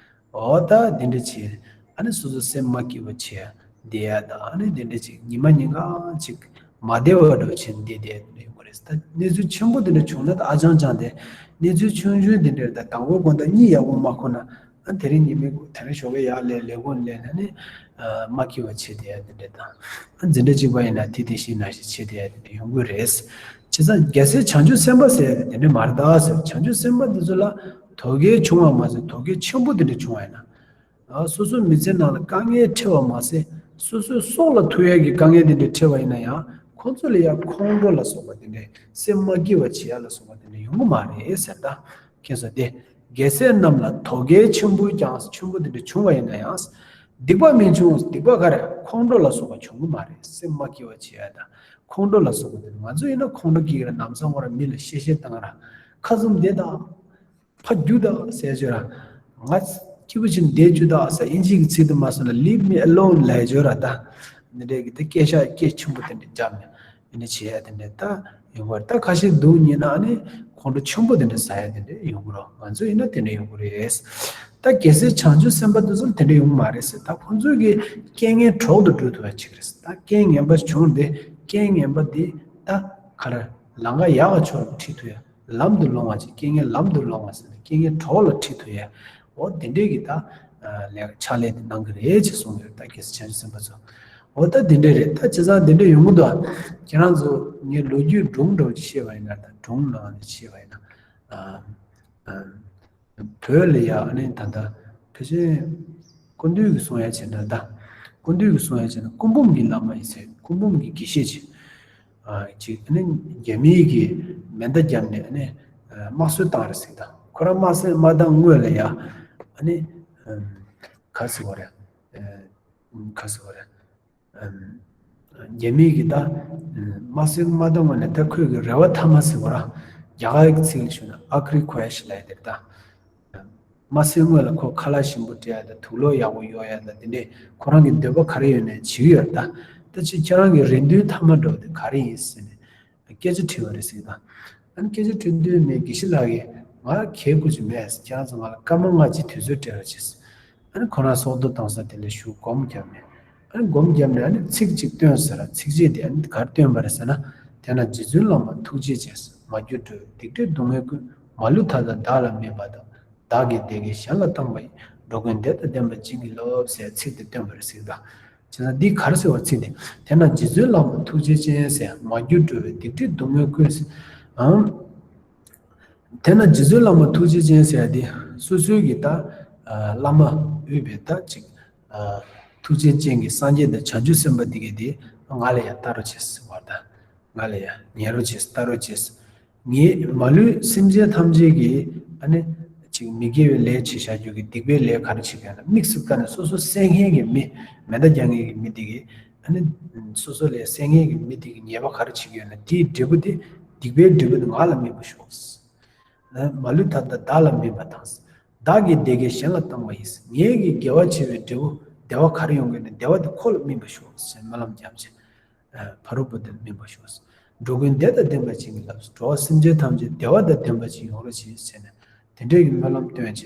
འོ་ད་འདི་འདྲ་བྱས། ཨ་ནི་སོ་སོ་སེམས་མ་སྐྱིད་པ་བྱས་བསྡད་ཡ་དང་། ཨ་ནི་འདི་འདྲ་ཅིག་ཉི་མ་ཉིན་གང་ཅིག་མ་བདེ་བ་འདྲ་བྱས་བསྡད་བསྡད་ཡོང་གི་རེད། ད་གནས་ཚུལ་ཆེན་པོ་འདི་འདྲ་བྱུང་ན། ད་ཨ་ཅང་ཅང་དེ་གནས་ཚུལ་ཆུང་ཆུང་འདི་འདྲ་ད་དང་པོ་དགོང་དག་གཉིད་ཡག་པོ་མ་ཁུག་ན། ཨ་དེ་རིང་ཉི་མའི་དེ་རིང་ཞོགས་ཀས་ཡར་སླེབས་ལས་ཁུངས་སླེབས་ན་ནི་མ་སྐྱིད་པ་བྱས་བསྡད་ཡ་འདི་འདྲ་དང་། ཨ་འཛིན་གྲྭ་གཅིག་པ་ཡིན་ན་དེ་དེ་བཞིན་ན་ཞིག་བྱས་བསྡད་ཡ་འདི་འདྲ་ཡོང་གི་རེད། བྱས་ཙང་རྒྱལ་སྲས་བྱང་ཆུབ་སེམས་དཔའ་ཟེར་ཡ་དེ་འདྲ་མ་རེད་ད་ཟེར། བྱང་ཆུབ་སེམས་དཔའ་འདི་ཚོ་ལ་དོ་གལ་ཆུང་བ་མ་ཟད་དོ་གལ་ཆེན་པོ་དེ་འདྲ་བྱུང་བ་ཡིན་ན། ཨ་སོ་སོའི་མི་ཚེ་ནང་ལ་དཀའ་ངལ་འཕྲད་པ་མ་ཟད། སོ་སོའི་སྲོག་ལ་ཐུག་ཡས་ཀྱི་དཀའ་ངལ་དེ་འདྲ་འཕྲད་པ་ཡིན་ན་ཡང་། ཁོང་ཚོ་ལ་ཡང་ཁོང་ཁྲོ་ལ་སོགས་པ་དེ་འདྲ་སེམས་མ་སྐྱིད་པ་བྱེད་ཡ་ལ་སོགས་པ་དེ་འདྲ་ཡོང་གི་མ་རེད་ཟེར། ད་ཁྱེད་ཚོ་དེ་རྒྱལ་སྲས་རྣམས་ལ་དོ་གལ་ཆེན་པོ་ཀྱང་ཆེན་པོ་དེ་འདྲ་བྱུང་བ་ཡིན་ན་ཡང་། སྡིག་པ་མི་འབྱུང་། སྡིག་པ་ག་རེ། ཁོང་ཁྲོ་ལ་སོགས་པ་བྱུང་གི་མ་རེད། སེམས་མ་སྐྱིད་པ་བྱེད་ཡ་དང་ཁོང་ཁྲོ་ལ་སོགས་པ་དེ། ང་ཚོ་ཡིན་ན་ཁོང་ཁྲོ་སྐྱེ་གི་རེད། ལམ་སང་ཁོ་ར་མི་ལ་གཤེ་གཤེ་བཏང་ར། ཁ་ཙུམ་བསྡད་དང་། ཕར་རྒྱུགས་དང་ཟེར་བརྗོད་ར། ང་སྐྱིད་པོ་བྱས་ནས་བསྡད་རྒྱུ་དང་ཟེར། ཨིན་ཇིའི་གི་ཚིག་དེ་མ་སོང་ན། Leave me alone ལབ་བརྗོད་ར། ད་འདི་འདྲའི་གི་ད་སྐད་ཆ་སྐད་ཆེན་པོ་དེ་འདྲ་བརྒྱབ་ནས་འདི་འདྲ་བྱེད་ཡ་དེ་འདྲ་ད་ཡོང་གི་རེད། ད་ཁ་ཤས་སྡུག་ཉེས་ན་ཨ་ནི་ཁོང་ཁྲོ་ཆེན་པོ་དེ་འདྲ་ཟ་ཡ་དེ་འདྲ་ཡོང་གི་རེད། ང་ཚོ་ཡིན་ན་དེ་འདྲ་ཡོང་གི་རེད། ད་རྒྱལ་སྲས་བྱང་ཆུབ་སེམས་དཔའ་དེ་ཚོ་ལ་དེ་འདྲ་ཡོང་གི་མ་རེད་ཟེར། ད་ཁོང་ཚོའི་གི་རྐྱེན་ངན་གྲོགས་དང་འགྲོ་ཐུབ་ཡ་ཅིག་རེད། ད་རྐྱེན་ངན་པ་བྱུང་སྟེ་རྐྱེན་ངན་པ་དེ་ད་ག་རེ་ལམ་ཁ་ཡག་ག་ཕྱོགས་ལ་ཁྲིད་ཐུབ་ཡ། ལམ་དུ་སློང་བ་ཅིག་རྐྱེན་ངན་ལམ་དུ་སློང་བ་ཟེར་ནས་རྐྱེན་ངན་གྲོགས་ལ་ཁྲིད་ཐུབ་ཡ། འོ་དེ་འདྲའི་གི་ད་ལས་ཕྱག་ལས་དེ་གནང་གི་རེད་ཅེས་གསུངས་ཡོད། ད་རྒྱལ་སྲས་བྱང་ཆུབ་སེམས་དཔའ་ཚོ། འོ་ད་དེ་འདྲ་རེད། ད་བྱས་ཙང་དེ་འདྲ་ཡོང་གི་འདུག་ཁྱེད་རང་ཚོ་ངས་ལོ་རྒྱུས་སྒྲུང་འདྲ་བོ་ཅིག་བཤད་པ་ཡིན་ན། ད་སྒྲུང་ནང་ནས་བཤད་པ་ཡིན་ན། ཨ་ཨ་བོད་ལ་ཡ་ཨ་ནི་ད་ལྟ་ཕལ་ཆེར་སྐུ་མདུན་གྱིས་གསུང་ཡ་བྱས་ན། ད་སྐུ་མདུན་གྱིས་གསུང་ཡ་བྱས་ན་སྐུ་འབུམ་གྱི་བླ་མ་ཡིན་ཟེར། སྐུ་འབུམ་གྱི་དགེ་བཤེས་ཅིག་ཨ་ཅིག་ཨ་ནི་རྒྱ་མིའི་གི་མེ་མདའ་བརྒྱབ་ནས་ཨ་ནི་དམར་གསོད་བཏང་རེད་ཟེར། ད་ཁོ་རང་དམར་གསོད་མ་བཏང་སྔོན་ལ་ཡ་ཨ་ནི་ག་ཟེར་བ་རེད། ག་ཟེར་བ་རེད། རྒྱ་མིའི་གི་ད་དམར་གསོད་མ་བཏང་སྔོན་ལ། ད་ཁོས་གི་རེ་བ་མཐའ་མ་ཟེར་བ་ར། རྒྱ་གར་གྱི་ཚིག་ལ་ཞུས་ན་ཨ་ཁྲི་ཁོ་ཡ་ཤི་ལབ་ཡ་དེ་རེད། ད་དམར་གསོད་སྔོན་ལ་ཁོ་ཁ་ལག་ཞིམ་པོ་སྤྲད་ཡ་དང་དུག་ལོག་ཡག་པོ་གཡོག་ཡ་དང་དེ་འདྲས་ཁོ་རང་གི་འདོད་པ་ག་རེ་ཡོད་ནའི་བྱེད་ཀྱི་ཡོད་རེད། ད་ད་ཅི་ཁྱེད་རང་གི་རེ་འདུན་མཐའ་མ་འདྲ་བོ་དེ་ག་རེ་ཡིན་ཟེར་ནས་སྐད་ཆ་དྲིས་པ་རེད་ཟེར། ད་ཨ་ནི་སྐད་ཆ་དྲི་འདོད་མེད། དགེ་བཤེས་ལགས་ཀྱིས་ང་ཁྱེད་སྐུ་ཅི་མེད། ཁྱེད་རང་ཚོ་ང་ལ་སྐར་མ་ལྔ་གཅིག་དུས་ཚོད་སྤྲད་རོགས་བྱས། ཨ་ནི་ཁོ་རང་སྲོག་ཐོག་བཏང་ས་དེ་ལ་ཞུ་སྒོམ་བརྒྱབ་ནས། ཨ་ནི་སྒོམ་བརྒྱབ་ནས་ཨ་ནི་ཚིག་གཅིག་བཏོན་ཟེར། ཚིགས་བཅད་དེ་ཨ་ནི་ག་རེ་བཏོན་པ་རེད་ཟེར་ན། དེས་ན་རྗེ་བཙུན་བླ་མ་ཐུགས་རྗེ་ཅན། མ་གྱུར་འགྲོ་བའི་སྡིག་སྒྲིབ་སྡུག་བསྔལ་ཀུན། མ་ལུས་མཐའ་དག་བདག་ལ་སྨིན་པ་དང་། བདག་གི་བདེ་དགེ་གཞན་ལ་བཏང་བ་ཡིས། འགྲོ་ཀུན་བདེ་དང་ལྡན་པར་བྱིན་གྱིས་རློབས་ཟེར་ཚིག་དེ་བཏོན་པ་རེད་ཟེར། ད་བྱས་ཙང་འདི་ག་རེ་ཟེར་བ་ཚིག་དེ། དེས་ན་རྗེ་བཙུན་བླ་མ་ཐུགས་རྗེ་ཅན་ཟེར། མ་གྱུར་འགྲོ་བའི་སྡིག་སྒྲིབ་སྡུག་བསྔལ་ཀུན་ཟེར། ཨང་། དེས་ན་རྗེ་བཙུན་བླ་མ་ཐུགས་རྗེ་ཅན་ཟེར་ཡ་དེ་སོ་སོའི་གི་ད་ཨ་བླ་མ་འོས་པའི་ད་ཅིག་ཨ་ཐུགས་རྗེ་ཅན་གྱི་སངས་རྒྱས་དང་བྱང་ཆུབ་སེམས་དཔའ་འདི་གས་དེ་ང་ལ་ཡང་ལྟ་རོགས་བྱས་ཟེར་བ། ད་ང་ལ་ཡང་ཉན་རོགས་བྱས། ལྟ་རོགས་བྱས། ངས་མ་ལུས་སེམས་ཅན་ཐམས་ཅད་ཀྱི་ཨ་ནི་ཅིག་མི་དགེ་བའི་ལས་བྱེད་བཞག་རྒྱུ་གི་སྡིག་པའི་ལས་ག་རེ་བྱེད་ཀྱི་ཡོད་ན། དམིགས་སུ་བཀར་ནས་སོ་སོ་བསད་མཁན་གྱི་མི། མེ་མདའ་རྒྱག་མཁན་གྱི་མི་དེ་གིས་ཨ་ནི་སོ་སོ་ལས་བསད་མཁན་གྱི་མི་དེ་གི་ཉེས་པ་ག་རེ་བྱེད་ཀྱི་ཡོད་ན། དེའི་འབྲས་བུ་དེ་སྡིག་པའི་འབྲས་བུ་དེ་ང་ལ་སྨིན་པར་ཤོག། མ་ལུས་མཐའ་དག་བདག་ལ་སྨིན་པ་དང་། བདག་གི་བདེ་དགེ་གཞན་ལ་བཏང་བ་ཡིས། ངེད་ཀྱི་དགེ་བ་བྱས་པའི་འབྲས་བུ་བདེ་བ་ག་རེ་ཡོང་གི་ཡོད་ན། བདེ་བ་དེ་ཁོ་ལ་སྨིན་པར་ཤོག་ཟེར་སྨོན་ལམ་བརྒྱབ་བྱས། ཕ་རོལ་པོ་དེར་སྨིན་པར་ཤོག། འགྲོ་ཀུན་བདེ་དང་ལྡན་པར་བྱིན་གྱིས་བརླབས། འགྲོ་བ་སེམས་ཅན་ཐམས་ཅད་བདེ་བ་དང་ལྡན་པར་ཅིག་ཡོང་རོགས་གྱིས་ཟེར་ནས་དེ་འདྲའི་གི་སྨོན་ལམ་བཏོན་བྱས།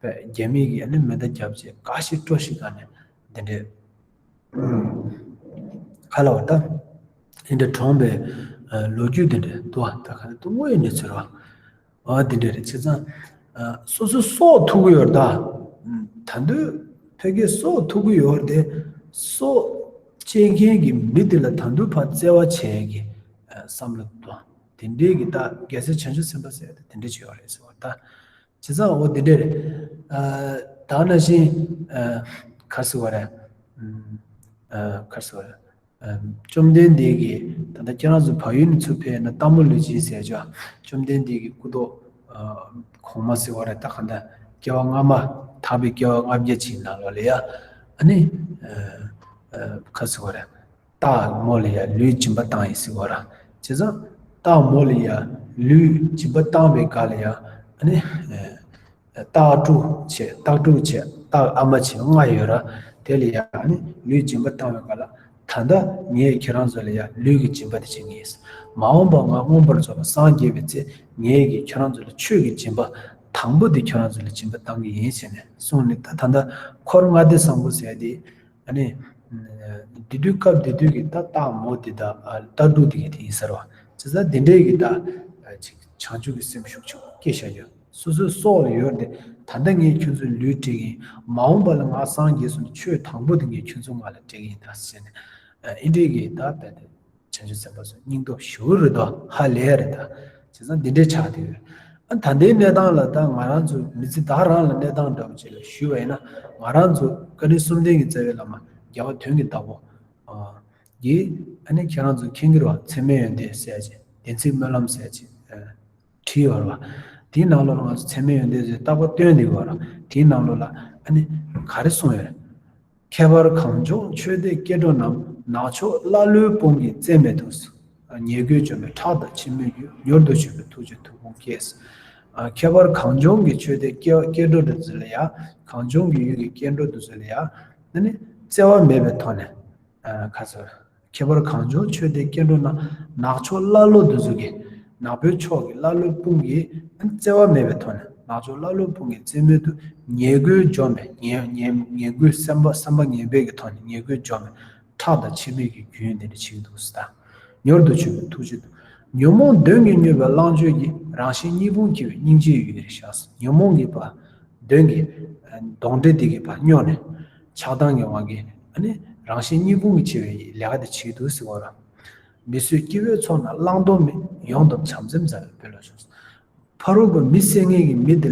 པས་རྒྱ་མི་གིས་ཨ་ནི་མེ་མདའ་བརྒྱབ་བྱས་ག་ཤི་སྤྲོ་ཤི་ག་ནས་དེ་འདྲའི་ཁ་ལ་བ་ད་དེ་འདྲ་གྲོངས་པའི་ལོ་རྒྱུས་དེ་འདྲ་འདུག་བ། ད་ག་ནས་དུ་དངོས་ཡོད་གནས་ཚུལ་རེད་བ། ཨ་དེ་འདྲ་རེད། བྱས་ཙང་ཨ་སོ་སོ་སྲོག་ཐུག་གི་ཡོད་རེད་ད། ད་དུང་ཕ་གིའི་སྲོག་ཐུག་གི་ཡོད་རེད་དེ། སྲོག་བཅད་མཁན་གྱི་མི་དེ་ལ་ད་དུང་ཕར་བརྩེ་བ་བྱེད་ཀྱི་ཨ་བསམ་བློ་དང་དེ་འདྲའི་གི་ད་རྒྱལ་སྲས་བྱང་ཆུབ་སེམས་དཔའ་ཟེར་ཡ་དེ་དེ་འདྲ་བྱས་ཡོད་རེད་ཟེར་བ་ད། བྱས་ཙང་འོ་དེ་འདྲ་རེད། ཨ་ད་ནང་བཞིན་ཨ་ག་རེ་ཟེར་བ་རེད། ཨ་ག་རེ་ཟེར་བ་རེད། བཅོམ་ལྡན་འདས་ཀྱིས་ད་ལྟ་ཁྱེད་རང་ཚོ་བལ་ཡུལ་ནས་ཚུར་ཕེབས་ན་སྟག་མོ་ལུས་སྦྱིན་ཟེར་ཅིག་བཅོམ་ལྡན་འདས་ཀྱི་སྐུ་མདོག་གོང་མ་ཟེར་བ་རེད། ད་གང་ལྟར་སྐྱེ་བ་སྔ་མ་དག་པའི་སྐྱེ་བ་ལྔ་བརྒྱ་ཅིག་ནང་ལོགས་ལ་ཡ་ཨ་ནི་ཁ་ཟེར་བ་རེད། སྟག་མོ་ལ་ཡ་ལུས་སྦྱིན་པ་བཏང་ཡིན་ཟེར་བ་རེད། བྱས་ཙང་སྟག་མོ་ལ་ཡ་ལུས་སྦྱིན་པ་བཏང་བའི་སྐབས་ལ་ཡ་ཨ་ནི། རྟགས་དྲུག་བྱས། རྟགས་དྲུག་བྱས། རྟགས་ཨ་མ་བྱས། ལྔ་ཡོད་ར། དེ་ལ་ཡང་ནི་ལུས་སྦྱིན་པ་བཏང་བའི་སྐབས་ལ། ད་ལྟ་ངས་ཁྱེད་རང་ཚོ་ལ་ཡང་ལུས་ཀྱི་སྦྱིན་པ་དེ་བྱེད་ངེས། མ་འོངས་པ་ང་མངོན་པར་རྫོགས་པར་སངས་རྒྱས་པའི་ཚེ། ངས་ཀྱིས་ཁྱེད་རང་ཚོ་ལ་ཆོས་ཀྱི་སྦྱིན་པ་དང་པོ་དེ་ཁྱེད་རང་ཚོ་ལ་སྦྱིན་པ་བཏང་གི་ཡིན་ཟེར་ནས་གསུངས་ནས། ད་ད་ལྟ་འཁོར་ལྔ་སྡེ་བཟང་པོ་ཟེར་དེ། ཨ་ནི། འདི་དུས་སྐབས་འདི་དུས་ཀྱི་ད་རྟགས་མོ་འདི་དང་། ཨ། རྟགས་དྲུག་འདི་གི་དེ་ཡིན་ཟེར་བ། བྱས་ཙང་འདི་འདྲའི་གི་ད་ཅིག་བྱང་ཆུབ་ཀྱི་སེམས་ཤུགས་ཆེན་པོ་སྐྱེ་བཞག་ཡོད། སོ་སོའི་སྲོག་ལ་ཡོད་དེ། ད་ལྟ་ངས་ཁྱོད་ཚོའི་ལུས་སྤྲད་ཀྱི་ཡིན། མ་འོངས་པ་ལ་ང་སངས་རྒྱས་སོང་ནས་ཆོས་དང་པོ་དེ་ངས་ཁྱོད་ཚོ་ང་ལ་སྤྲད་ཀྱི་ཡིན་ད་ཟེར་ནས། ཨ། འདི་འདྲའི་གི་ད་རྦད་དེ། བྱང་ཆུབ་སེམས་དཔའ་ཚོ་སྙིང་སྟོབས་ཞེ་པོ་རེད་དོ། ཧ་ལས་རེད་ད། བྱས་ཙང་འདི་འདྲའི་ཆགས་བསྡད་ཡོད། ཨ། ད་ལྟའི་གནས་སྟངས་ལ་ད་ང་རང་ཚོ་མི་ཚེ་ད་ག་རང་ལ་གནས་སྟངས་འདྲ་བོ་ཅིག་ལ་ཞུས་པ་ཡིན་ན། ང་རང་ཚོ་བཀའ་དྲིན་གསུམ་ལྡན་གྱི་རྩ་བའི་བླ་མ་རྒྱལ་བ་དོན་གྱི་བདག་པོ། ཨ། གིས། ཨ་ནི་ཁྱེད་རང་ཚོ་མཁྱེན་གྱི་རེད་བ། ཚད་མེད་ཡོན་ཏན་ཟེར་ཅིག་བདེན་ཚིག་སྨོན་ལམ་ཟེར་ཅིག་ཨ། བྲིས་ཡོད་རེད་བ། དེའི་ནང་ལོགས་ལ་ང་ཚོ་ཚད་མེད་ཡོན་ཏན་ཟེར་རྟག་པར་བཏོན་བསྡད་ཡོད་རེད། དེའི་ནང་ལོགས་ལ་ཨ་ནི་ག་རེ་གསུངས་ཡོད་རེད། ཁྱད་པར་གངས་ལྗོངས་ཆོས་སྡེ་སྐྱེ་འགྲོ་རྣམས། ནག་ཕྱོགས་ཀླ་ཀློའི་དཔུང་གིས་བཙལ་མེད་དུ། ཉེས་གོས་འཇོམས་པའི་ཁྲག་དང་འཆི་མེད་རྒྱུན། མྱུར་དུ་བྱོན་པའི་ཐུགས་རྗེ་མཐུ་དཔུང་སྐྱེས། ཨ། ཁྱད་པར་གངས་ལྗོངས་ཀྱི་ཆོས་སྡེ་སྐྱེ་སྐྱེ་འགྲོ་འདི་ཚོ་ལ་ཡ། གངས་ལྗོངས་ཀྱི་ཡུལ་གྱི་སྐྱེ་འགྲོ་འདི་ཚོ་ལ་ཡ། ཨ་ནི་བཙལ་བ་མེད་པའི་ཐོག་ནས། ཨ། ཁ་སོ། ཁྱད་པར་གངས་ལྗོངས་ཆོས་སྡེ་སྐྱེ་འགྲོ་རྣམས། ནག་ཕྱོགས་ཀླ་ཀློ་འདི་ཚོ་གི། ནག་པོའི་ཕྱོགས་ཀྱི་ཀླ་ཀློའི་དཔུང་གིས་བཙལ་བ་མེད་པའི་ཐོག་ནས། ནག་ཕྱོགས་ཀླ་ཀློའི་དཔུང་གིས་བཙལ་མེད་དུ། ཉེས་གོས་འཇོམས་པའི། ཉེས་ཉེས་ཉེས་གོས་བསམ་པ་བསམ་པ་ངན་པའི་གི་ཐོག་ནས་ཉེས་གོས་འཇོམས་པའི་ཁྲག་དང་འཆི་མེད་ཀྱི་རྒྱུན་དེ་འདྲ་བྱེད་ཀྱི་འདུག་ཟེར། ད་མྱུར་དུ་བྱོན་པའི་ཐུགས་རྗེ་དང་། ཉོན་མོངས་གདོན་གྱིས་མྱོས་པའི་གླང་སྤྱོད་ཀྱིས། རང་གཞན་གཉིས་ཕུང་འཁྱེར་བའི་སྙིང་རྗེའི་ཡུལ་དེར་བཞག་ཟེར། ཉོན་མོངས་ཀྱི་བ། གདོན་གྱིས། གདོན་འདྲེ་དེ་གིས་བ་སྨྱོས་ནས། ཆགས་སྡང་གི་དབང་གིས། ཨ་ནི་རང་གཞན་གཉིས་ཕུང་གི་འཁྱེར་བའི་ལས་ཀ་དེ་བྱེད་འདུག་ཟེར་བ་ར། མི་བཟོད་སྐྱེ་བོའི་ཚོགས་རྣམས་བླང་དོར་མེད། ཡོངས་བསྡོམས་བྱམས་སེམས་ཟབ་པའི་དཔལ་ལ་ཤོག། ཕ་རོལ་པོ་མི་བསད་མཁན་གྱི་མི་འདི་ལ་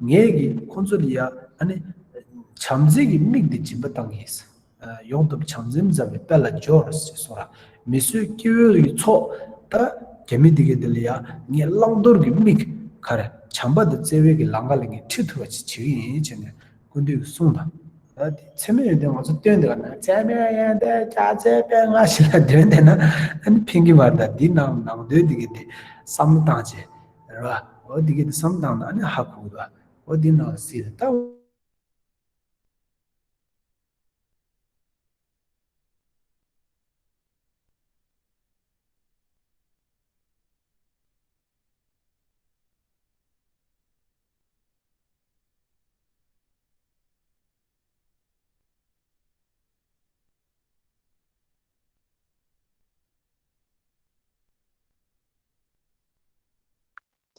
ངས་ཀྱིས་ཁོ་ཚོ་ལ་ཡ། ཨ་ནི་བྱམས་བརྩེ་གི་མིག་འདི་སྦྱིན་པ་བཏང་གི་ཡིན། ཡོངས་བསྡོམས་བྱམས་སེམས་ཟབ་པའི་དཔལ་ལ་སྦྱོར་ཞེས་གསུངས་ར། མི་བཟོད་སྐྱེ་བོའི་ཚོགས། ད་རྒྱ་མི་འདི་གའི་འདི་ལ་ཡ་ངས་བླང་དོར་གྱི་མིག་ག་རེ་བྱམས་པ་དང་བརྩེ་བའི་གི་ལམ་ཁ་ལ་ངས་ཁྲིད་ཐུབ་པ་ཅིག་བྱེད་ཀྱི་ཡིན་ཅེས་ནས་སྐུ་མདུན་གྱིས་གསུངས་དང་། ད་འདི་ཚད་མེད་ཡོན་ཏན་ང་ཚོ་སྟོན་འདི་ག་ན་ཚད་མེད་ཡོན་ཏན་རྒྱ་ཆེ་དཔེ་ང་ཞིག་ལ་འདོན་བསྡད་ན་ཨ་ནི་ཕན་གྱི་མ་རེད། ད་འདི་ནང་ནང་དོན་འདི་གའི་འདི་བསམ་བློ་བཏང་བྱས་རེད་བ། འོ་འདི་གའི་འདི་བསམ་བློ་བཏང་ན་ཨ་ནི་ཧ་གོ་གི་འདུག་འོ་འདི་ནང་གཟིགས་ད།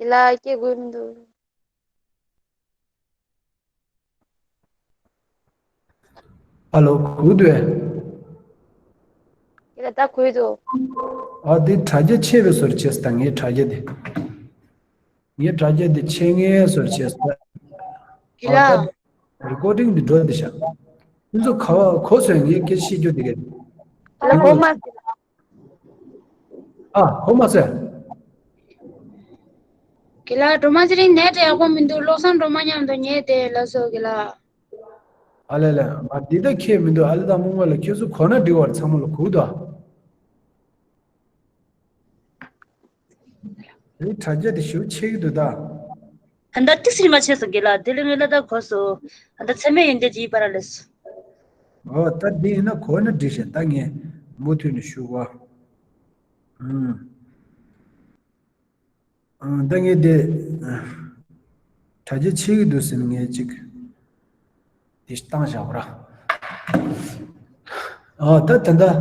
ཁྱེད་ལ་སྐད་གོ་མི་འདུག་ཨ་ལོ། གོ་འདུག་ཨེ། ཁྱེད་ལ་ད་གོ་འདུག་ཨ། འདི་དྲ་རྒྱ་ཆེ་བའི་བཟོ་འདྲ་བྱས་ད། ངའི་དྲ་རྒྱ་འདི། ངའི་དྲ་རྒྱ་འདི་ཆེ་ངའི་བཟོ་འདྲ་བྱས་ད། ཁྱེད་ལ། ཨ། ད་རི་ཀོར་ཌིང་འདི་འགྲོ་འདི་ཤག་ཁྱེད་ཚོ་ག་བ་གོ་སོང་། ངའི་སྐད་བཤད་རྒྱུ་འདི་གས། ཁྱེད་ལ་གོ་མ། ཨ། གོ་མ་སོང་། ཁྱེད་ལ་སྒྲོལ་མ་ཚེ་རིང་ནེཊ་ཡག་པོ་མི་འདུག་བློ་བཟང་སྒྲོལ་མ་མཉམ་དུ་ཉལ་བསྡད་ལབ་སོང་། ཁྱེད་ལ། ཨ་ལེ་ལེ། ང་འདི་ད་ཁྱེད་མི་འདུག་ཨ་ལེ། ད་མུ་མ་ལ་ཁྱེད་ཚོ་གོ་ན་འགྲིག་བར་ཚང་མ་ལ་གོ་འདུག་ཨ། དེ་དྲ་རྒྱ་དེ་ཞེ་པོ་ཆེ་གི་འདུག་ད། ད་ལྟ་ཏིག་ཙམ་མ་ཆེ་སོང་། ཁྱེད་ལ་དེ་ལས་ངེད་ལ་ད་གོ་སོང་། ད་ལྟ་ཚད་མེད་ཡོན་ཏན་གྱི་པར་ལས་སོང་། ཨོ། ད་འདི་ཡིན་ན་གོ་ན་འགྲིག་ཤག་ད་ངས་མུ་མཐུད་ནས་ཞུ་བ། ཨུམ། ཨ། ད་ངས་དེ། ཨ། དྲ་རྒྱ་ཆེ་གི་འདུག་ཟེར་ནས་ངས་ཅིག་དེ་བཏང་བཞག་པ་ར། ཨ། ད་ད་ལྟ། ཨ།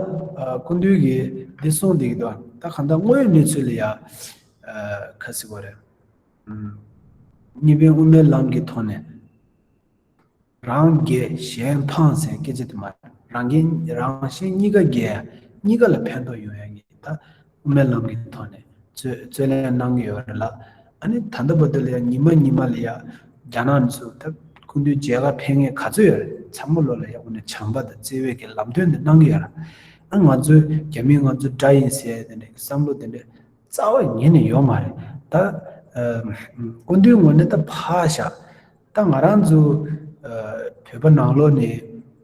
སྐུ་མདུན་གྱིས་འདི་གསུངས་བསྡད་ཀྱི་འདུག་ད་གང་ལྟར་དངོས་ཡོད་གནས་ཚུལ་ལ་ཡ། ཨ། ག་རེ་ཟེར་དགོས་རེད། ཨུམ། གཉིས་པའི་དབུ་མའི་ལམ་གྱི་ཐོག་ནས། རང་རྒྱལ་གཞན་ཕམ་ཟེར་སྐད་ཆ་དེ་མ་རེད། རང་རྒྱལ་རང་གཞན་གཉིས་ཀ་རྒྱལ་ཡ། གཉིས་ཀ་ལ་ཕན་ཐོགས་ཡོང་ཡ་གི་ད་དབུ་མའི་ལམ་གྱི་ཐོག་ནས་རྩོད་རྩོད་ལེན་གནང་གི་ཡོད་རེད་ལ། ཨ་ནི་ད་ལྟ་བར་དུ་ལ་ཡ་ཉི་མ་ཉི་མ་ལ་ཡ་རྒྱ་ནག་ནས་ཚུར་ད་སྐུ་མདུན་མཇལ་ཁ་ཕེབས་མཁན་ག་ཚོད་ཡོད་རེད། ཚང་མ་ལོ་ལ་ཡ་དབུ་ནས་བྱམས་པ་དང་བརྩེ་བའི་གི་ལམ་སྟོན་དེ་གནང་གི་ཡོད་རེད། ཨ། ང་ཚོའི་རྒྱ་མི་ང་ཚོ་དགྲ་ཡིན་ཟེར་དེ་འདྲའི་བསམ་བློ་དེ་འདྲའི་རྩ་བ་ཉིད་ནས་ཡོད་མ་རེད། ད། ཨ། སྐུ་མདུན་ངོས་ནས་ད་ཕར་བཞག་ད་ང་རང་ཚོ། ཨ། བོད་པ་ནང་ལོགས་ནས།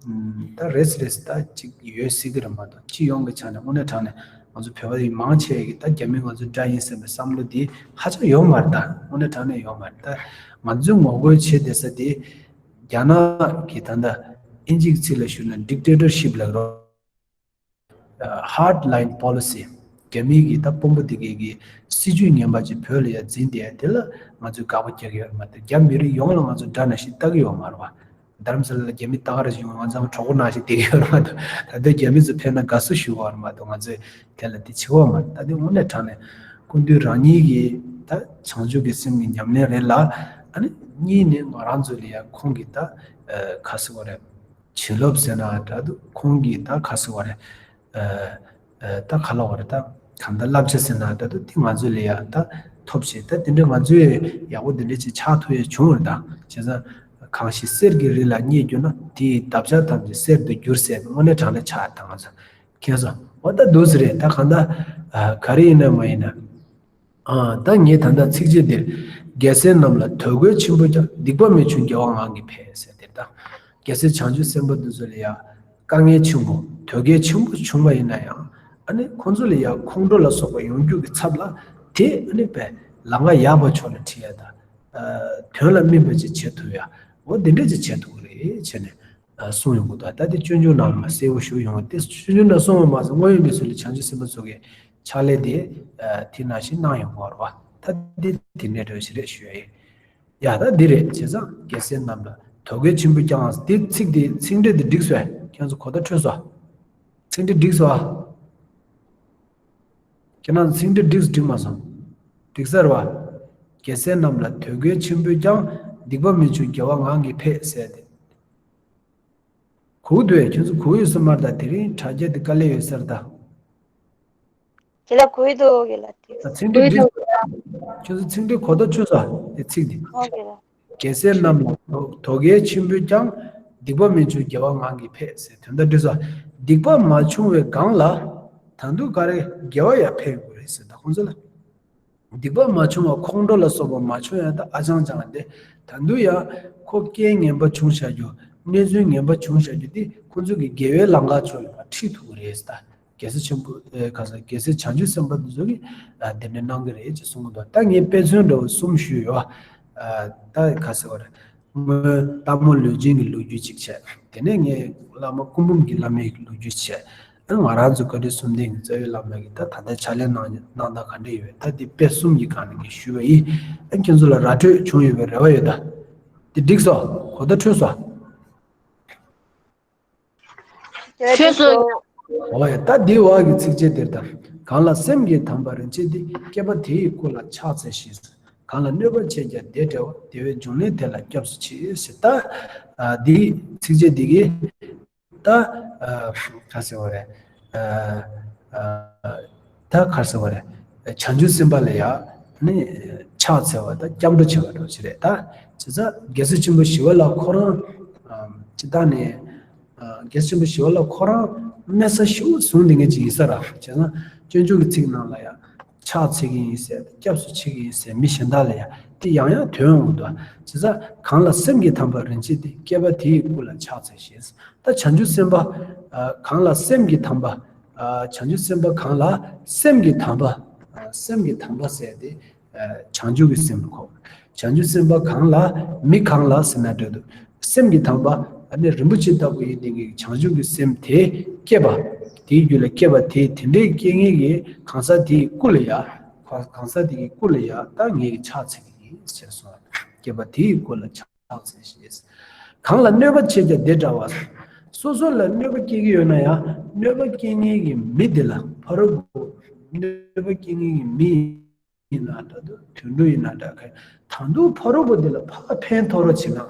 ཨ། ད་རེས་རེས་ད་ཅིག་ཡོད་སྲིད་ཀྱི་རེད་མ་གཏོགས། སྤྱི་ཡོངས་ཀྱི་ཆ་ནས་དངོས་གནས་དྲང་གནས་ ང་ཚོ་བོད་པ་ཡི་མང་ཆེ་གི་ད་རྒྱ་མི་ང་ཚོ་དགྲ་ཡིན་བསམ་པའི་བསམ་བློ་དེ་ཧ་ཅང་ཡོད་མ་རེད། ད་དངོས་གནས་དྲང་གནས་ཡོད་མ་རེད། ད་ང་ཚོའི་ངོ་རྒོལ་བྱེད་བསྡད་ས་དེ་རྒྱ་ནག་གི་ད་ལྟ་ཨིན་ཇིའི་ཚིག་ལ་ཞུ་ན་dictatorship ལབ་རོགས། Hard line policy རྒྱ་མི་གི་ད་དཔོན་པོ་དེ་གའི་གི་སྲིད་ཇུས་ངན་པ་ཅིག་བོད་ལ་ཡ་འཛིན་བསྡད་དེ་ལ་ང་ཚོས་དགག་པ་རྒྱག་གི་ཡོད་རེད་མ་གཏོགས། རྒྱ་མི་རིགས་ཡོངས་ལ་ང་ཚོ་དགྲ་ནང་བཞིན་ལྟ་གི་ཡོད་མ་རེད་བ། རྡ་རམ་ས་ལ་ལ་རྒྱ་མི་ལྟ་ག་རེ་བྱུང་ང་ཚོ་གྲོགས་པོ་ནང་བཞིན་བསྡད་ཀྱི་ཡོད་རེད་མ་གཏོགས། ད་ལྟ་རྒྱ་མི་ཚོ་ཕེབས་ན་དགའ་བསུ་ཞུ་གི་ཡོད་རེད་མ་གཏོགས། ང་ཚོས་དེ་ལ་དེ་བྱེད་ཀྱི་ཡོད་མ་རེད། ད་དེ་དངོས་གནས་དྲང་གནས་སྐུ་མདུན་རང་ཉིད་ཀྱི་ད་བྱང་ཆུབ་ཀྱི་སེམས་ཀྱི་ཉམས་ལེན་རེད་ལ། ཨ་ནི་གཉིས་ནས་ང་རང་ཚོ་ལ་ཡ་ཁོང་གི་ད་ག་ཟེར་བ་རེད། བྱིན་རླབས་ཟེར་ན་འདྲ་འདུག་ཁོང་གིས་ད་ག་ཟེར་བ་རེད། ཨ་ཨ་ད་ག་ལབ་དགོས་རེད། ད་གང་ལྟར་བསླབ་བྱ་ཟེར་ན་འདྲ་འདུག་དེ་ང་ཚོ་ལ་ཡ་ད་ཐོབ་བྱས། ད་དེ་འདྲ་ང་ཚོས་ཡག་པོ་དེ་འདྲ་ཅིག་ཆགས་ཐུབ་ཡ་བྱུང་བ་རེད། ད་བྱས་ཙང་གང་ཞིག་གསེར་གྱི་རི་ལ་བསྙེགས་གྱུར་ན། དེ་ཡི་འདབ་ཆགས་ཐམས་ཅད་གསེར་དུ་འགྱུར་ཟེར། དངོས་གནས་དྲང་གནས་ཆགས་ད་ང་ཚོ་ཁྱེད་ཚོ་འོ་ད་འདུག་ཟེར་རེད། ད་གང་ལྟར་ཨ་ག་རེ་ཡིན་ན་མ་ཡིན་ན། ཨ་ད་ངས་ད་ལྟ་ཚིགས་བཅད་འདིར། རྒྱལ་སྲས་རྣམས་ལ་དད་གུས་ཆེན་པོས་ཀྱང་། སྡིག་པ་མི་འབྱུང་རྒྱལ་བ་ངང་གིས་འཕེལ་ཟེར་དེ་ད། རྒྱལ་སྲས་བྱང་ཆུབ་སེམས་དཔའ་འདི་ཚོ་ལ་ཡང་དཀའ་ངལ་ཆེན་པོ་དོལ་རྒྱལ་ཆེན་པོ་བྱུང་བ་ཡིན་ན་ཡང་། ཨ་ནི་ཁོང་ཚོ་ལ་ཡང་ཁོང་ཁྲོ་ལ་སོགས་པ་ཡོང་རྒྱུ་གི་ཚབ་ལ་དེ་ཨ་ནི་པས་ལམ་ཁ་ཡག་པ་ཕྱོགས་ལ་ཁྲིད་ཡ་དང་། དོན་ལ་སྨིན་པ་ཅིག་བྱེད་ཐུབ་ཡ། འོ་འདི་འདྲ་ཅིག་བྱེད་ཐུབ་ཀྱི་རེད་བྱས་ནས། གསུངས་ཡོང་གི་འདུག་ད་དེ་སྤྱོད་འཇུག་ནང་ལ་མ་གསལ་པོ་ཞུ་ཡོང་བ་དེ། སྤྱོད་འཇུག་ནང་གསུངས་པ་མ་ཟད་དངོས་ཡོད་གནས་ཚུལ་ལ་བྱང་ཆུབ་སེམས་དཔའ་ཚོ་གི་ཕྱག་ལས་དེ་དེ་ནང་བཞིན་གནང་ཡོང་གི་ཡོད་རེད་བ། ད་དེ་དེ་འདྲའི་འདྲ་ཞིག་རེད་ཞུ་ཡ་ཡིན། ཡ་ད་འདི་རེད། བྱས་ཙང་རྒྱལ་སྲས་རྣམས་ལ་དོལ་རྒྱལ་ཆེན་པོས་ཀྱང་། དེ་ཚིག་དེ་ཚིག་འགྲེལ་དེ་འགྲིག་སོང་། ཁྱེད་ཚོ་གོ་བརྡ་འཕྲོད་སོང་། ཚིག་འགྲེལ་འགྲིག་སོང་། ཁྱེད་རང་ཚིག་འགྲེལ་འགྲིག་འགྲིག་མ་སོང་། འགྲིག་ས་རེད་བ། རྒྱལ་སྲས་རྣམས་ལ་དོལ་རྒྱལ་ཆེན་པོས་ཀྱང་། སྡིག་པ་མི་འབྱུང་རྒྱལ་བ་ངང་གིས་འཕེལ་ཟེར་ཏེ། གོ་གི་འདུག་ཨེ། ཁྱོད་ཚོ་གོ་ཡོད་ས་མ་རེད་ད། དེ་རིང་དྲ་རྒྱ་དེ་དཀའ་ལས་ཡོད་ས་རེད་ད། རྒན་ལགས་གོ་ཡི་འདུག་རྒན་ལགས་དེ། ཨ་ཚིག་འགྲེལ་འགྲིག་སོང་། ཁྱོད་ཚོ་ཚིག་འགྲེལ་གོ་བརྡ་འཕྲོད་སོང་། དེ་ཚིག་དེ། ཨོ་རྒན་ལགས། རྒྱལ་སྲས་རྣམས་ལ་དོལ་རྒྱལ་ཆེན་པོས་ཀྱང་། སྡིག་པ་མི་འབྱུང་རྒྱལ་བ་ངང་གིས་འཕེལ་ཟེར། དོན་དག་འགྲིག་སོང་། སྡིག་པ་མ་བྱུང་བའི་སྒང་ལ་ད་དུང་ག་རེ་དགེ་བ་ཡང་འཕེལ་དགོས་རེད་ཟེར་ད་ཁོང་ཚོ་ལ། སྡིག་པ་མ་བྱུང་བ་ཁོང་ཁྲོ་ལ་སོགས་པ་མ་བྱུང་ཡང་ད་ཨ་ཅང་ཅང་དེ་ད་དུང་ཡང་ཁོ་རྐྱེན་ངན་པ་བྱུང་བཞག་རྒྱུ། གནས་ཚུལ་ངན་པ་བྱུང་བཞག་རྒྱུ་དེ་ཁོང་ཚོ་གི་དགེ་བའི་ལམ་ཁ་ཕྱོགས་ལ་ཁྲིད་ཐུབ་ཀྱི་རེད་ཟེར་ད། རྒྱལ་སྲས་ཆེན་པོ་ཨེ་ག་ས་རྒྱལ་སྲས་བྱང་ཆུབ་སེམས་དཔའ་འདི་ཚོ་གིས་ཨ་དེ་འདྲ་གནང་གི་རེད་ཅེས་གསུང་གི་འདུག་ད་ངས་དཔེ་མཚོན་འདྲ་བོ་གསུམ་ཞུས་ཡོད། ཨ་ད་ག་ཟེར་བ་རེད། སྔོན་སྟག་མོ་ལུས་སྦྱིན་གྱི་ལོ་རྒྱུས་གཅིག་བྱས། དེ་ནས་ངས་བླ་མ་སྐུ་འབུམ་གྱི་བླ་མའི་ལོ་རྒྱུས་བྱས། ཨ་ང་རང་ཚོ་བཀའ་དྲིན་གསུམ་ལྡན་གྱི་རྩ་བའི་བླ་མ་གིས་ད་ད་ལྟ་ཕྱག་ལས་གནང་གནང་སྟངས་ག་འདྲ་ཡོད། ད་དེ་དཔེ་གསུམ་གྱི་སྒང་ནས་ངས་ཞུས་པ་ཡིན། ཨ་ཁྱེད་ཚོ་ལ་ར་སྤྲོད་བྱུང་ཡོད་པའི་རེ་བ་ཡོད་ད། དེ་འགྲིག་སོང་། གོ་བརྡ་འཕྲོད་སོང་། ཆོས་སུ། འོ་ཡ། ད་འདི་བ་གི་ཚིགས་བཅད་འདིར་ད། གང་ལ་སེམས་ཀྱིས་དམ་པ་རིན་ཆེན་དེ། བསྐལ་པ་དེ་ཡི་སྐུ་ལ་ཕྱག་འཚལ་ཞེས། གང་ལ་གནོད་པ་བྱས་ཀྱང་བདེ་འབྲེལ་བ། བདེ་བའི་འབྱུང་གནས་དེ་ལ་སྐྱབས་སུ་མཆི་ཞེས། ད་ཨ་འདི་ཚིགས་བཅད་འདི་གིས་ད་ཨ་ག་ཟེར་བ་རེད། ཨ་ཨ་ད་ག་ཟེར་བ་རེད། བྱང་ཆུབ་སེམས་དཔའ་ལ་ཡང་ནི་ཕྱག་འཚལ་བ་དང་སྐྱབས་འགྲོ་བྱེད་པ་འདྲ་ཞིག་རེད་ད། བྱས་ཙང་རྒྱལ་སྲས་ཆེན་པོ་ཞི་བ་ལྷ་ཁོ་རང་ཨ་སྤྱིར་བཏང་ནས། རྒྱལ་སྲས་ཆེན་པོ་ཞི་བ་ལྷ་ཁོ་རང་དམན་ས་ཞེ་པོ་བཟུང་བསྡད་མཁན་ཅིག་ཡིན་ས་རེད། བྱས་ཙང་སྤྱོད་འཇུག་གི་ཚིག་ནང་ལ་ཡང་ཕྱག་འཚལ་གྱི་ཡིན་ཟེར། སྐྱབས་སུ་མཆི་གི་ཡིན་ཟེར། མི་གཞན་དག་ལ་ཡང་དེ་ཡང་ཡང་ཐོན་འོང་གི་འདུག་བྱས་ཙང་གང་ལ་སེམས་ཀྱིས་དམ་པ་རིན་ཆེན་དེ། བསྐལ་པ་དེ་ཡི་སྐུ་ལ་ཕྱག་འཚལ་ཞེས། ད་བྱང་ཆུབ་སེམས་དཔའ་གང་ལ་སེམས་ཀྱིས་དམ་པ། བྱང་ཆུབ་སེམས་དཔའ་གང་ལ་སེམས་ཀྱིས་དམ་པ། སེམས་ཀྱིས་དམ་པ་ཟེར་དེ། བྱང་ཆུབ་ཀྱི་སེམས་ལ་གོ། བྱང་ཆུབ་སེམས་དཔའ་གང་ལ། མི་གང་ལ་ཟེར་ན་འགྲིག་འདུག་སེམས་ཀྱི་དམ་པ་ཨ་ནི་རིན་པོ་ཆེ་ལྟ་བུ་ཡིན་དེ་གི་བྱང་ཆུབ་ཀྱི་སེམས་དེ་སྐྱེས་པ། དེའི་རྒྱུད་ལ་སྐྱེས་པ་དེ་དེ་འདྲའི་སྐྱེ་མཁན་གྱི་གང་ཟག་དེའི་སྐུ་ལ་ཡ། གང་ཟག་དེ་གི་སྐུ་ལ་ཡ་ད་ངས་ཕྱག་འཚལ་གྱི་ཡིན་ཟེར་སོང་། སྐྱེས་པ་དེའི་སྐུ་ལ་ཕྱག་འཚལ་ཞེས། གང་ལ་གནོད་པ་བྱས་ཀྱང་བདེ་འབྲེལ་བ། སོ་སོ་ལ་གནོད་པ་སྐྱེལ་གྱི་ཡོད་ན་ཡང་གནོད་པ་སྐྱེལ་མཁན་གྱི་མི་དེ་ལ་ཕ་རོལ་པོ་གནོད་པ་སྐྱེལ་མཁན་གྱི་མི། ཡིན་ན་འདྲ་འདུག་དུད་འགྲོ་ཡིན་ན་འདྲ། ག་ད་དུང་ཕ་རོལ་པོ་འདི་ལ་ཕར་ཕན་ཐོགས་རོགས་བྱེད་ན།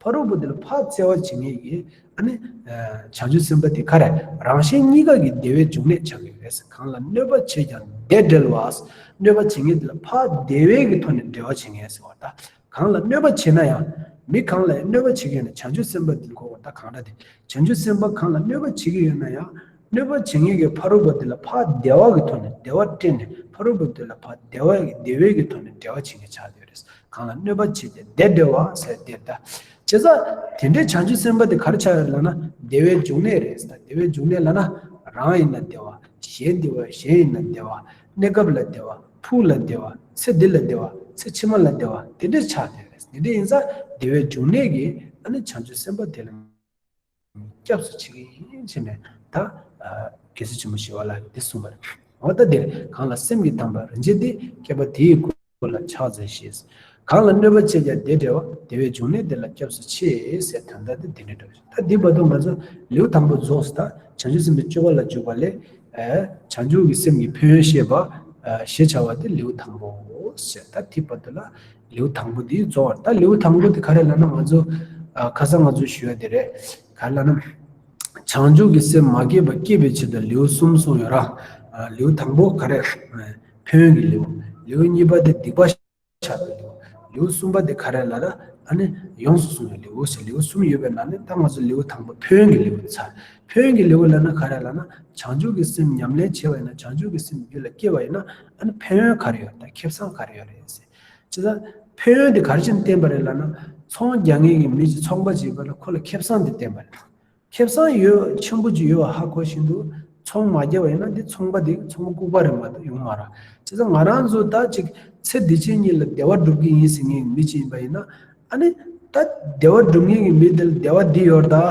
ཕ་རོལ་པོ་འདི་ལ་ཕར་བརྩེ་བ་བྱེད་མཁན་གྱི་ཨ་ནི་བྱང་ཆུབ་སེམས་དཔའ་དེ་ག་རེ་རང་གཞན་གཉིས་ཀ་གི་བདེ་བའི་འབྱུང་གནས་ཆགས་ཀྱི་ཡོད་རེད། གང་ལ་གནོད་པ་བྱས་ཀྱང་བདེ་འབྲེལ་བ། གནོད་པ་བྱེད་མཁན་དེ་ལ་ཕར་བདེ་བའི་གི་ཐོག་ནས་འབྲེལ་བ་བྱེད་མཁན་ཟེར་བ་ད། གང་ལ་གནོད་པ་བྱེད་ན་ཡང་། མི་གང་ལ་གནོད་པ་བྱེད་མཁན་ནི་བྱང་ཆུབ་སེམས་དཔའ་འདི་ལ་གོ་བ་ད་གང་འདྲ་དེ། བྱང་ཆུབ་སེམས་དཔའ་གང་ལ་གནོད་པ་བྱེད་ཀྱི་ཡོད་ན་ཡང་། གནོད་པ་བྱེད་མཁན་གྱི་ཕ་རོལ་པོ་དེ་ལ་ཕར་བདེ་བ་གི་ཐོག་ནས་བདེ་བ་སྤྲད་ནས་ཕ་རོལ་པོ་དེ་ལ་ཕར་བདེ་བ་བདེ་བའི་གི་ཐོག་ནས་འབྲེལ་བ་བྱེད་མཁན་ཆགས་བསྡད་རེད། གང་ལ་གནོད་པ་བྱས་ཀྱང་བདེ་འབྲེལ་བ་ཟེར་དེ་ལྟ། བྱས་ཙང་དེ་འདྲའི་བྱང་ཆུབ་སེམས་དཔའ་དེ་ག་རེ་ཆགས་ཡོད་ལབ་ན་བདེ་བའི་འབྱུང་གནས་རེད་ཟེར། བདེ་བའི་འབྱུང་གནས་ལབ་ན་ རང་ཡིན་ན་བདེ་བ། གཞན་བདེ་བ། གཞན་ཡིན་ན་བདེ་བ། གནས་སྐབས་ལ་བདེ་བ། ཕུགས་ལ་བདེ་བ། ཚེ་འདི་ལ་བདེ་བ། ཚེ་ཕྱི་མ་ལ་བདེ་བ། དེ་འདྲ་ཆགས་བསྡད་རེད། དེ་འདྲ་ཡིན་ཙང་བདེ་བའི་འབྱུང་གནས་ཀྱི་ཨ་ནི་བྱང་ཆུབ་སེམས་དཔའ་དེ་ལ་སྐྱབས་སུ་མཆི་གི་ཡིན་ཞེས་ནས་ད་རྒྱལ་སྲས་ཆེན་པོ་ཞི་བ་ལྷ་གིས་འདི་གསུངས་པ་རེད། འོ་ད་འདིར་གང་ལ་སེམས་ཀྱི་དམ་པ་རིན་ཆེན་འདི། བསྐལ་པ་འདིའི་སྒོ་ལ་ཕྱག་འཚལ་ཞེས། གང་ལ་གནོད་པ་བྱས་ཀྱང་བདེ་འབྲེལ་བ། བདེ་བའི་འབྱུང་གནས་དེ་ལ་སྐྱབས་སུ་མཆི་ཟེར། ད་ལྟ་འདི་འདི་འདྲ་འདྲ་ཞིག་ད་འདི་བར་དུ་ང་ཚོ་ལེའུ་དང་པོ་རྫོགས་སོང་། ད་བྱང་ཆུབ་སེམས་དཔའི་སྤྱོད་པ་ལ་འཇུག་པ་ལས། བྱང་ཆུབ་ཀྱི་སེམས་ཀྱི་ཕན་ཡོན་བཤད་པ། ཞེས་བྱ་བ་དེ་ལེའུ་དང་པོ་ཟེར། ད་འདི་བར་དུ་ལ་ལེའུ་དང་པོ་འདི་རྫོགས་པ་རེད། ད་ལེའུ་དང་པོ་འདི་ག་རེ་ལབ་ན་ང་ཚོ་ཁ་སང་ང་ཚོས་ཞུས་པ་དེ་རེད། ག་རེ་ལབ་ན། བྱང་ཆུབ་ཀྱི་སེམས་མ་སྐྱེས་པ་སྐྱེད་པའི་ཆེད་དུ་ལེའུ་གསུམ་གསུངས་ཡོད་ར། ལེའུ་དང་པོ་ག་རེ། ཕན་ཡོན་གྱི་ལེའུ། ལེའུ་གཉིས་པ་དེ་སྡིག་པ་བཤགས་པའི་ལེའུ། ལེའུ་གསུམ་པ་དེ་ག་རེ་ལབ་ན་ཨ་ནི་ཡོངས་སུ་བཟུང་བའི་ལེའུ་ཟེར། ལེའུ་གསུམ་ཡོད་པའི་ནང་ནས་ད་ང་ཚོ་ལེའུ་དང་པོ་ཕན་ཡོན་གྱི་ལེའུ་དེ་ཚར། ཕན་ཡོན་གྱི་ལེའུ་ལབ་ན་ག་རེ་ལབ་ན། བྱང་ཆུབ་ཀྱི་སེམས་ཉམས་ལེན་བྱས་པ་ཡིན་ན། བྱང་ཆུབ་ཀྱི་སེམས་རྒྱུད་ལ་སྐྱེས་པ་ཡིན་ན་ཨ་ནི་ཕན་ཡོན་ག་རེ་ཡོད་དང་ཁེ་བཟང་ག་རེ་ཡོད་རེད་ཟེར། ཅི་ལྟར་ཕན་ཡོན་དེ་ག་རེ་བྱས་ནས་བསྟན་པ་རེད་ལབ་ན། ཚོང་རྒྱག་མཁན་གྱི་མི་ཅིག་ཚོང་པ་ཅིག་ཡིན་པ་ལ་ཁོ་ལ་ཁེ་བཟང་དེ་བསྟན་པ་རེད། ཁེ་བཟང་ཡོད་ཆེན་པོ་ཅིག་ཡོད་པ་ཧ་གོ་བཞིན་དུ་ཚོང་མ་བརྒྱབ་པ་ཡིན་ན་འདི་ཚོང་པ་འདི་ཚོང་པ་ལྐུགས་པ་རེད་མ་གཏོགས་ཡོང་མ་རེད། བྱས་ཙང་ང་རང་ཚོ་ད་ཅིག་ཚེ་འདི་ཕྱི་གཉིས་ལ་བདེ་བ་སྒྲུབ་ཀྱི་ཡིན་ཟེར་མཁན་གྱི་མི་ཅིག་ཡིན་པ་ཡིན་ན་ཨ་ནི་ད་བདེ་བ་སྒྲུབ་མཁན་གྱི་མི་དེ་ལ་བདེ་བ་འདི་ཡོད་རེད་ད།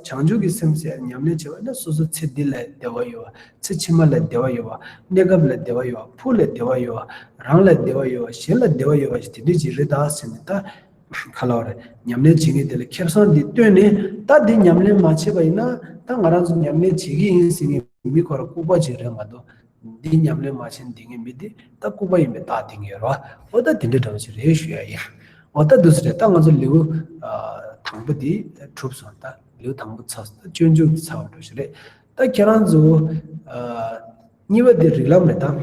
བྱང་ཆུབ་ཀྱི་སེམས་ཟེར་ཉམས་ལེན་བྱས་པ་ཡིན་ན་སོ་སོ་ཚེ་འདི་ལ་བདེ་བ་ཡོད་པ། ཚེ་ཕྱི་མ་ལ་བདེ་བ་ཡོད་པ། གནས་སྐབས་ལ་བདེ་བ་ཡོད་པ། ཕུགས་ལ་བདེ་བ་ཡོད་པ། རང་ལ་བདེ་བ་ཡོད་པ། གཞན་ལ་བདེ་བ་ཡོད་པ་ཞིག་དེ་འདྲ་ཅིག་རེད་ད་ཟེར་ནས་ད། ག་ལབ་རེད། ཉམས་ལེན་བྱེད་མཁན་དེ་ལ་ཁེ་བཟང་འདི་བཏོན་ནས་ད་འདི་ཉམས་ལེན་མ་བྱས་པ་ཡིན་ན་ད་ང་རང་ཚོ་ཉམས་ལེན་བྱེད་ཀྱི་ཡིན་ཟེར་མཁན་མི་ཁོ་རང་ལྐུགས་པ་ཅིག་རེད་མ་གཏོགས། འདི་ཉམས་ལེན་མ་བྱས་ནས་བསྡད་མཁན་མི་འདི་ད་ལྐུགས་པ་ཡིན་པའི་རྟགས་འདི་ངེས་རོ། འོ་ད་དེ་འདྲ་འདྲ་བོ་ཞིག་རེད་ཞུ་ཡ་ཡིན། འོ་ད་འདུག་སེ་རེད། ད་ང་ཚོ་ལེའུ་དང་པོ་འདི་གྲུབ་སོང་། ད་ལེའུ་དང་པོ་ཚར་སོང་། ད་སྤྱོད་འཇུག་འདི་ཚར་བ་འདྲ་ཞིག་རེད། ད་ཁྱེད་རང་ཚོ་གཉིས་པ་འདི་རིགས་ལམ་རེད་ད།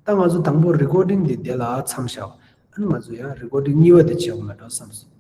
ད་ང་ཚོ་དང་པོ་རི་ཀོར་ཌིང་འདི་དེ་ལ་མཚམས་བཞག་ཨ་ནི་ང་ཚོ་ཡང་རི་ཀོར་ཌིང་གཉིས་པ་དེ་བྱེད་དགོས་མེད་འགྲོ་བསམ་སོང་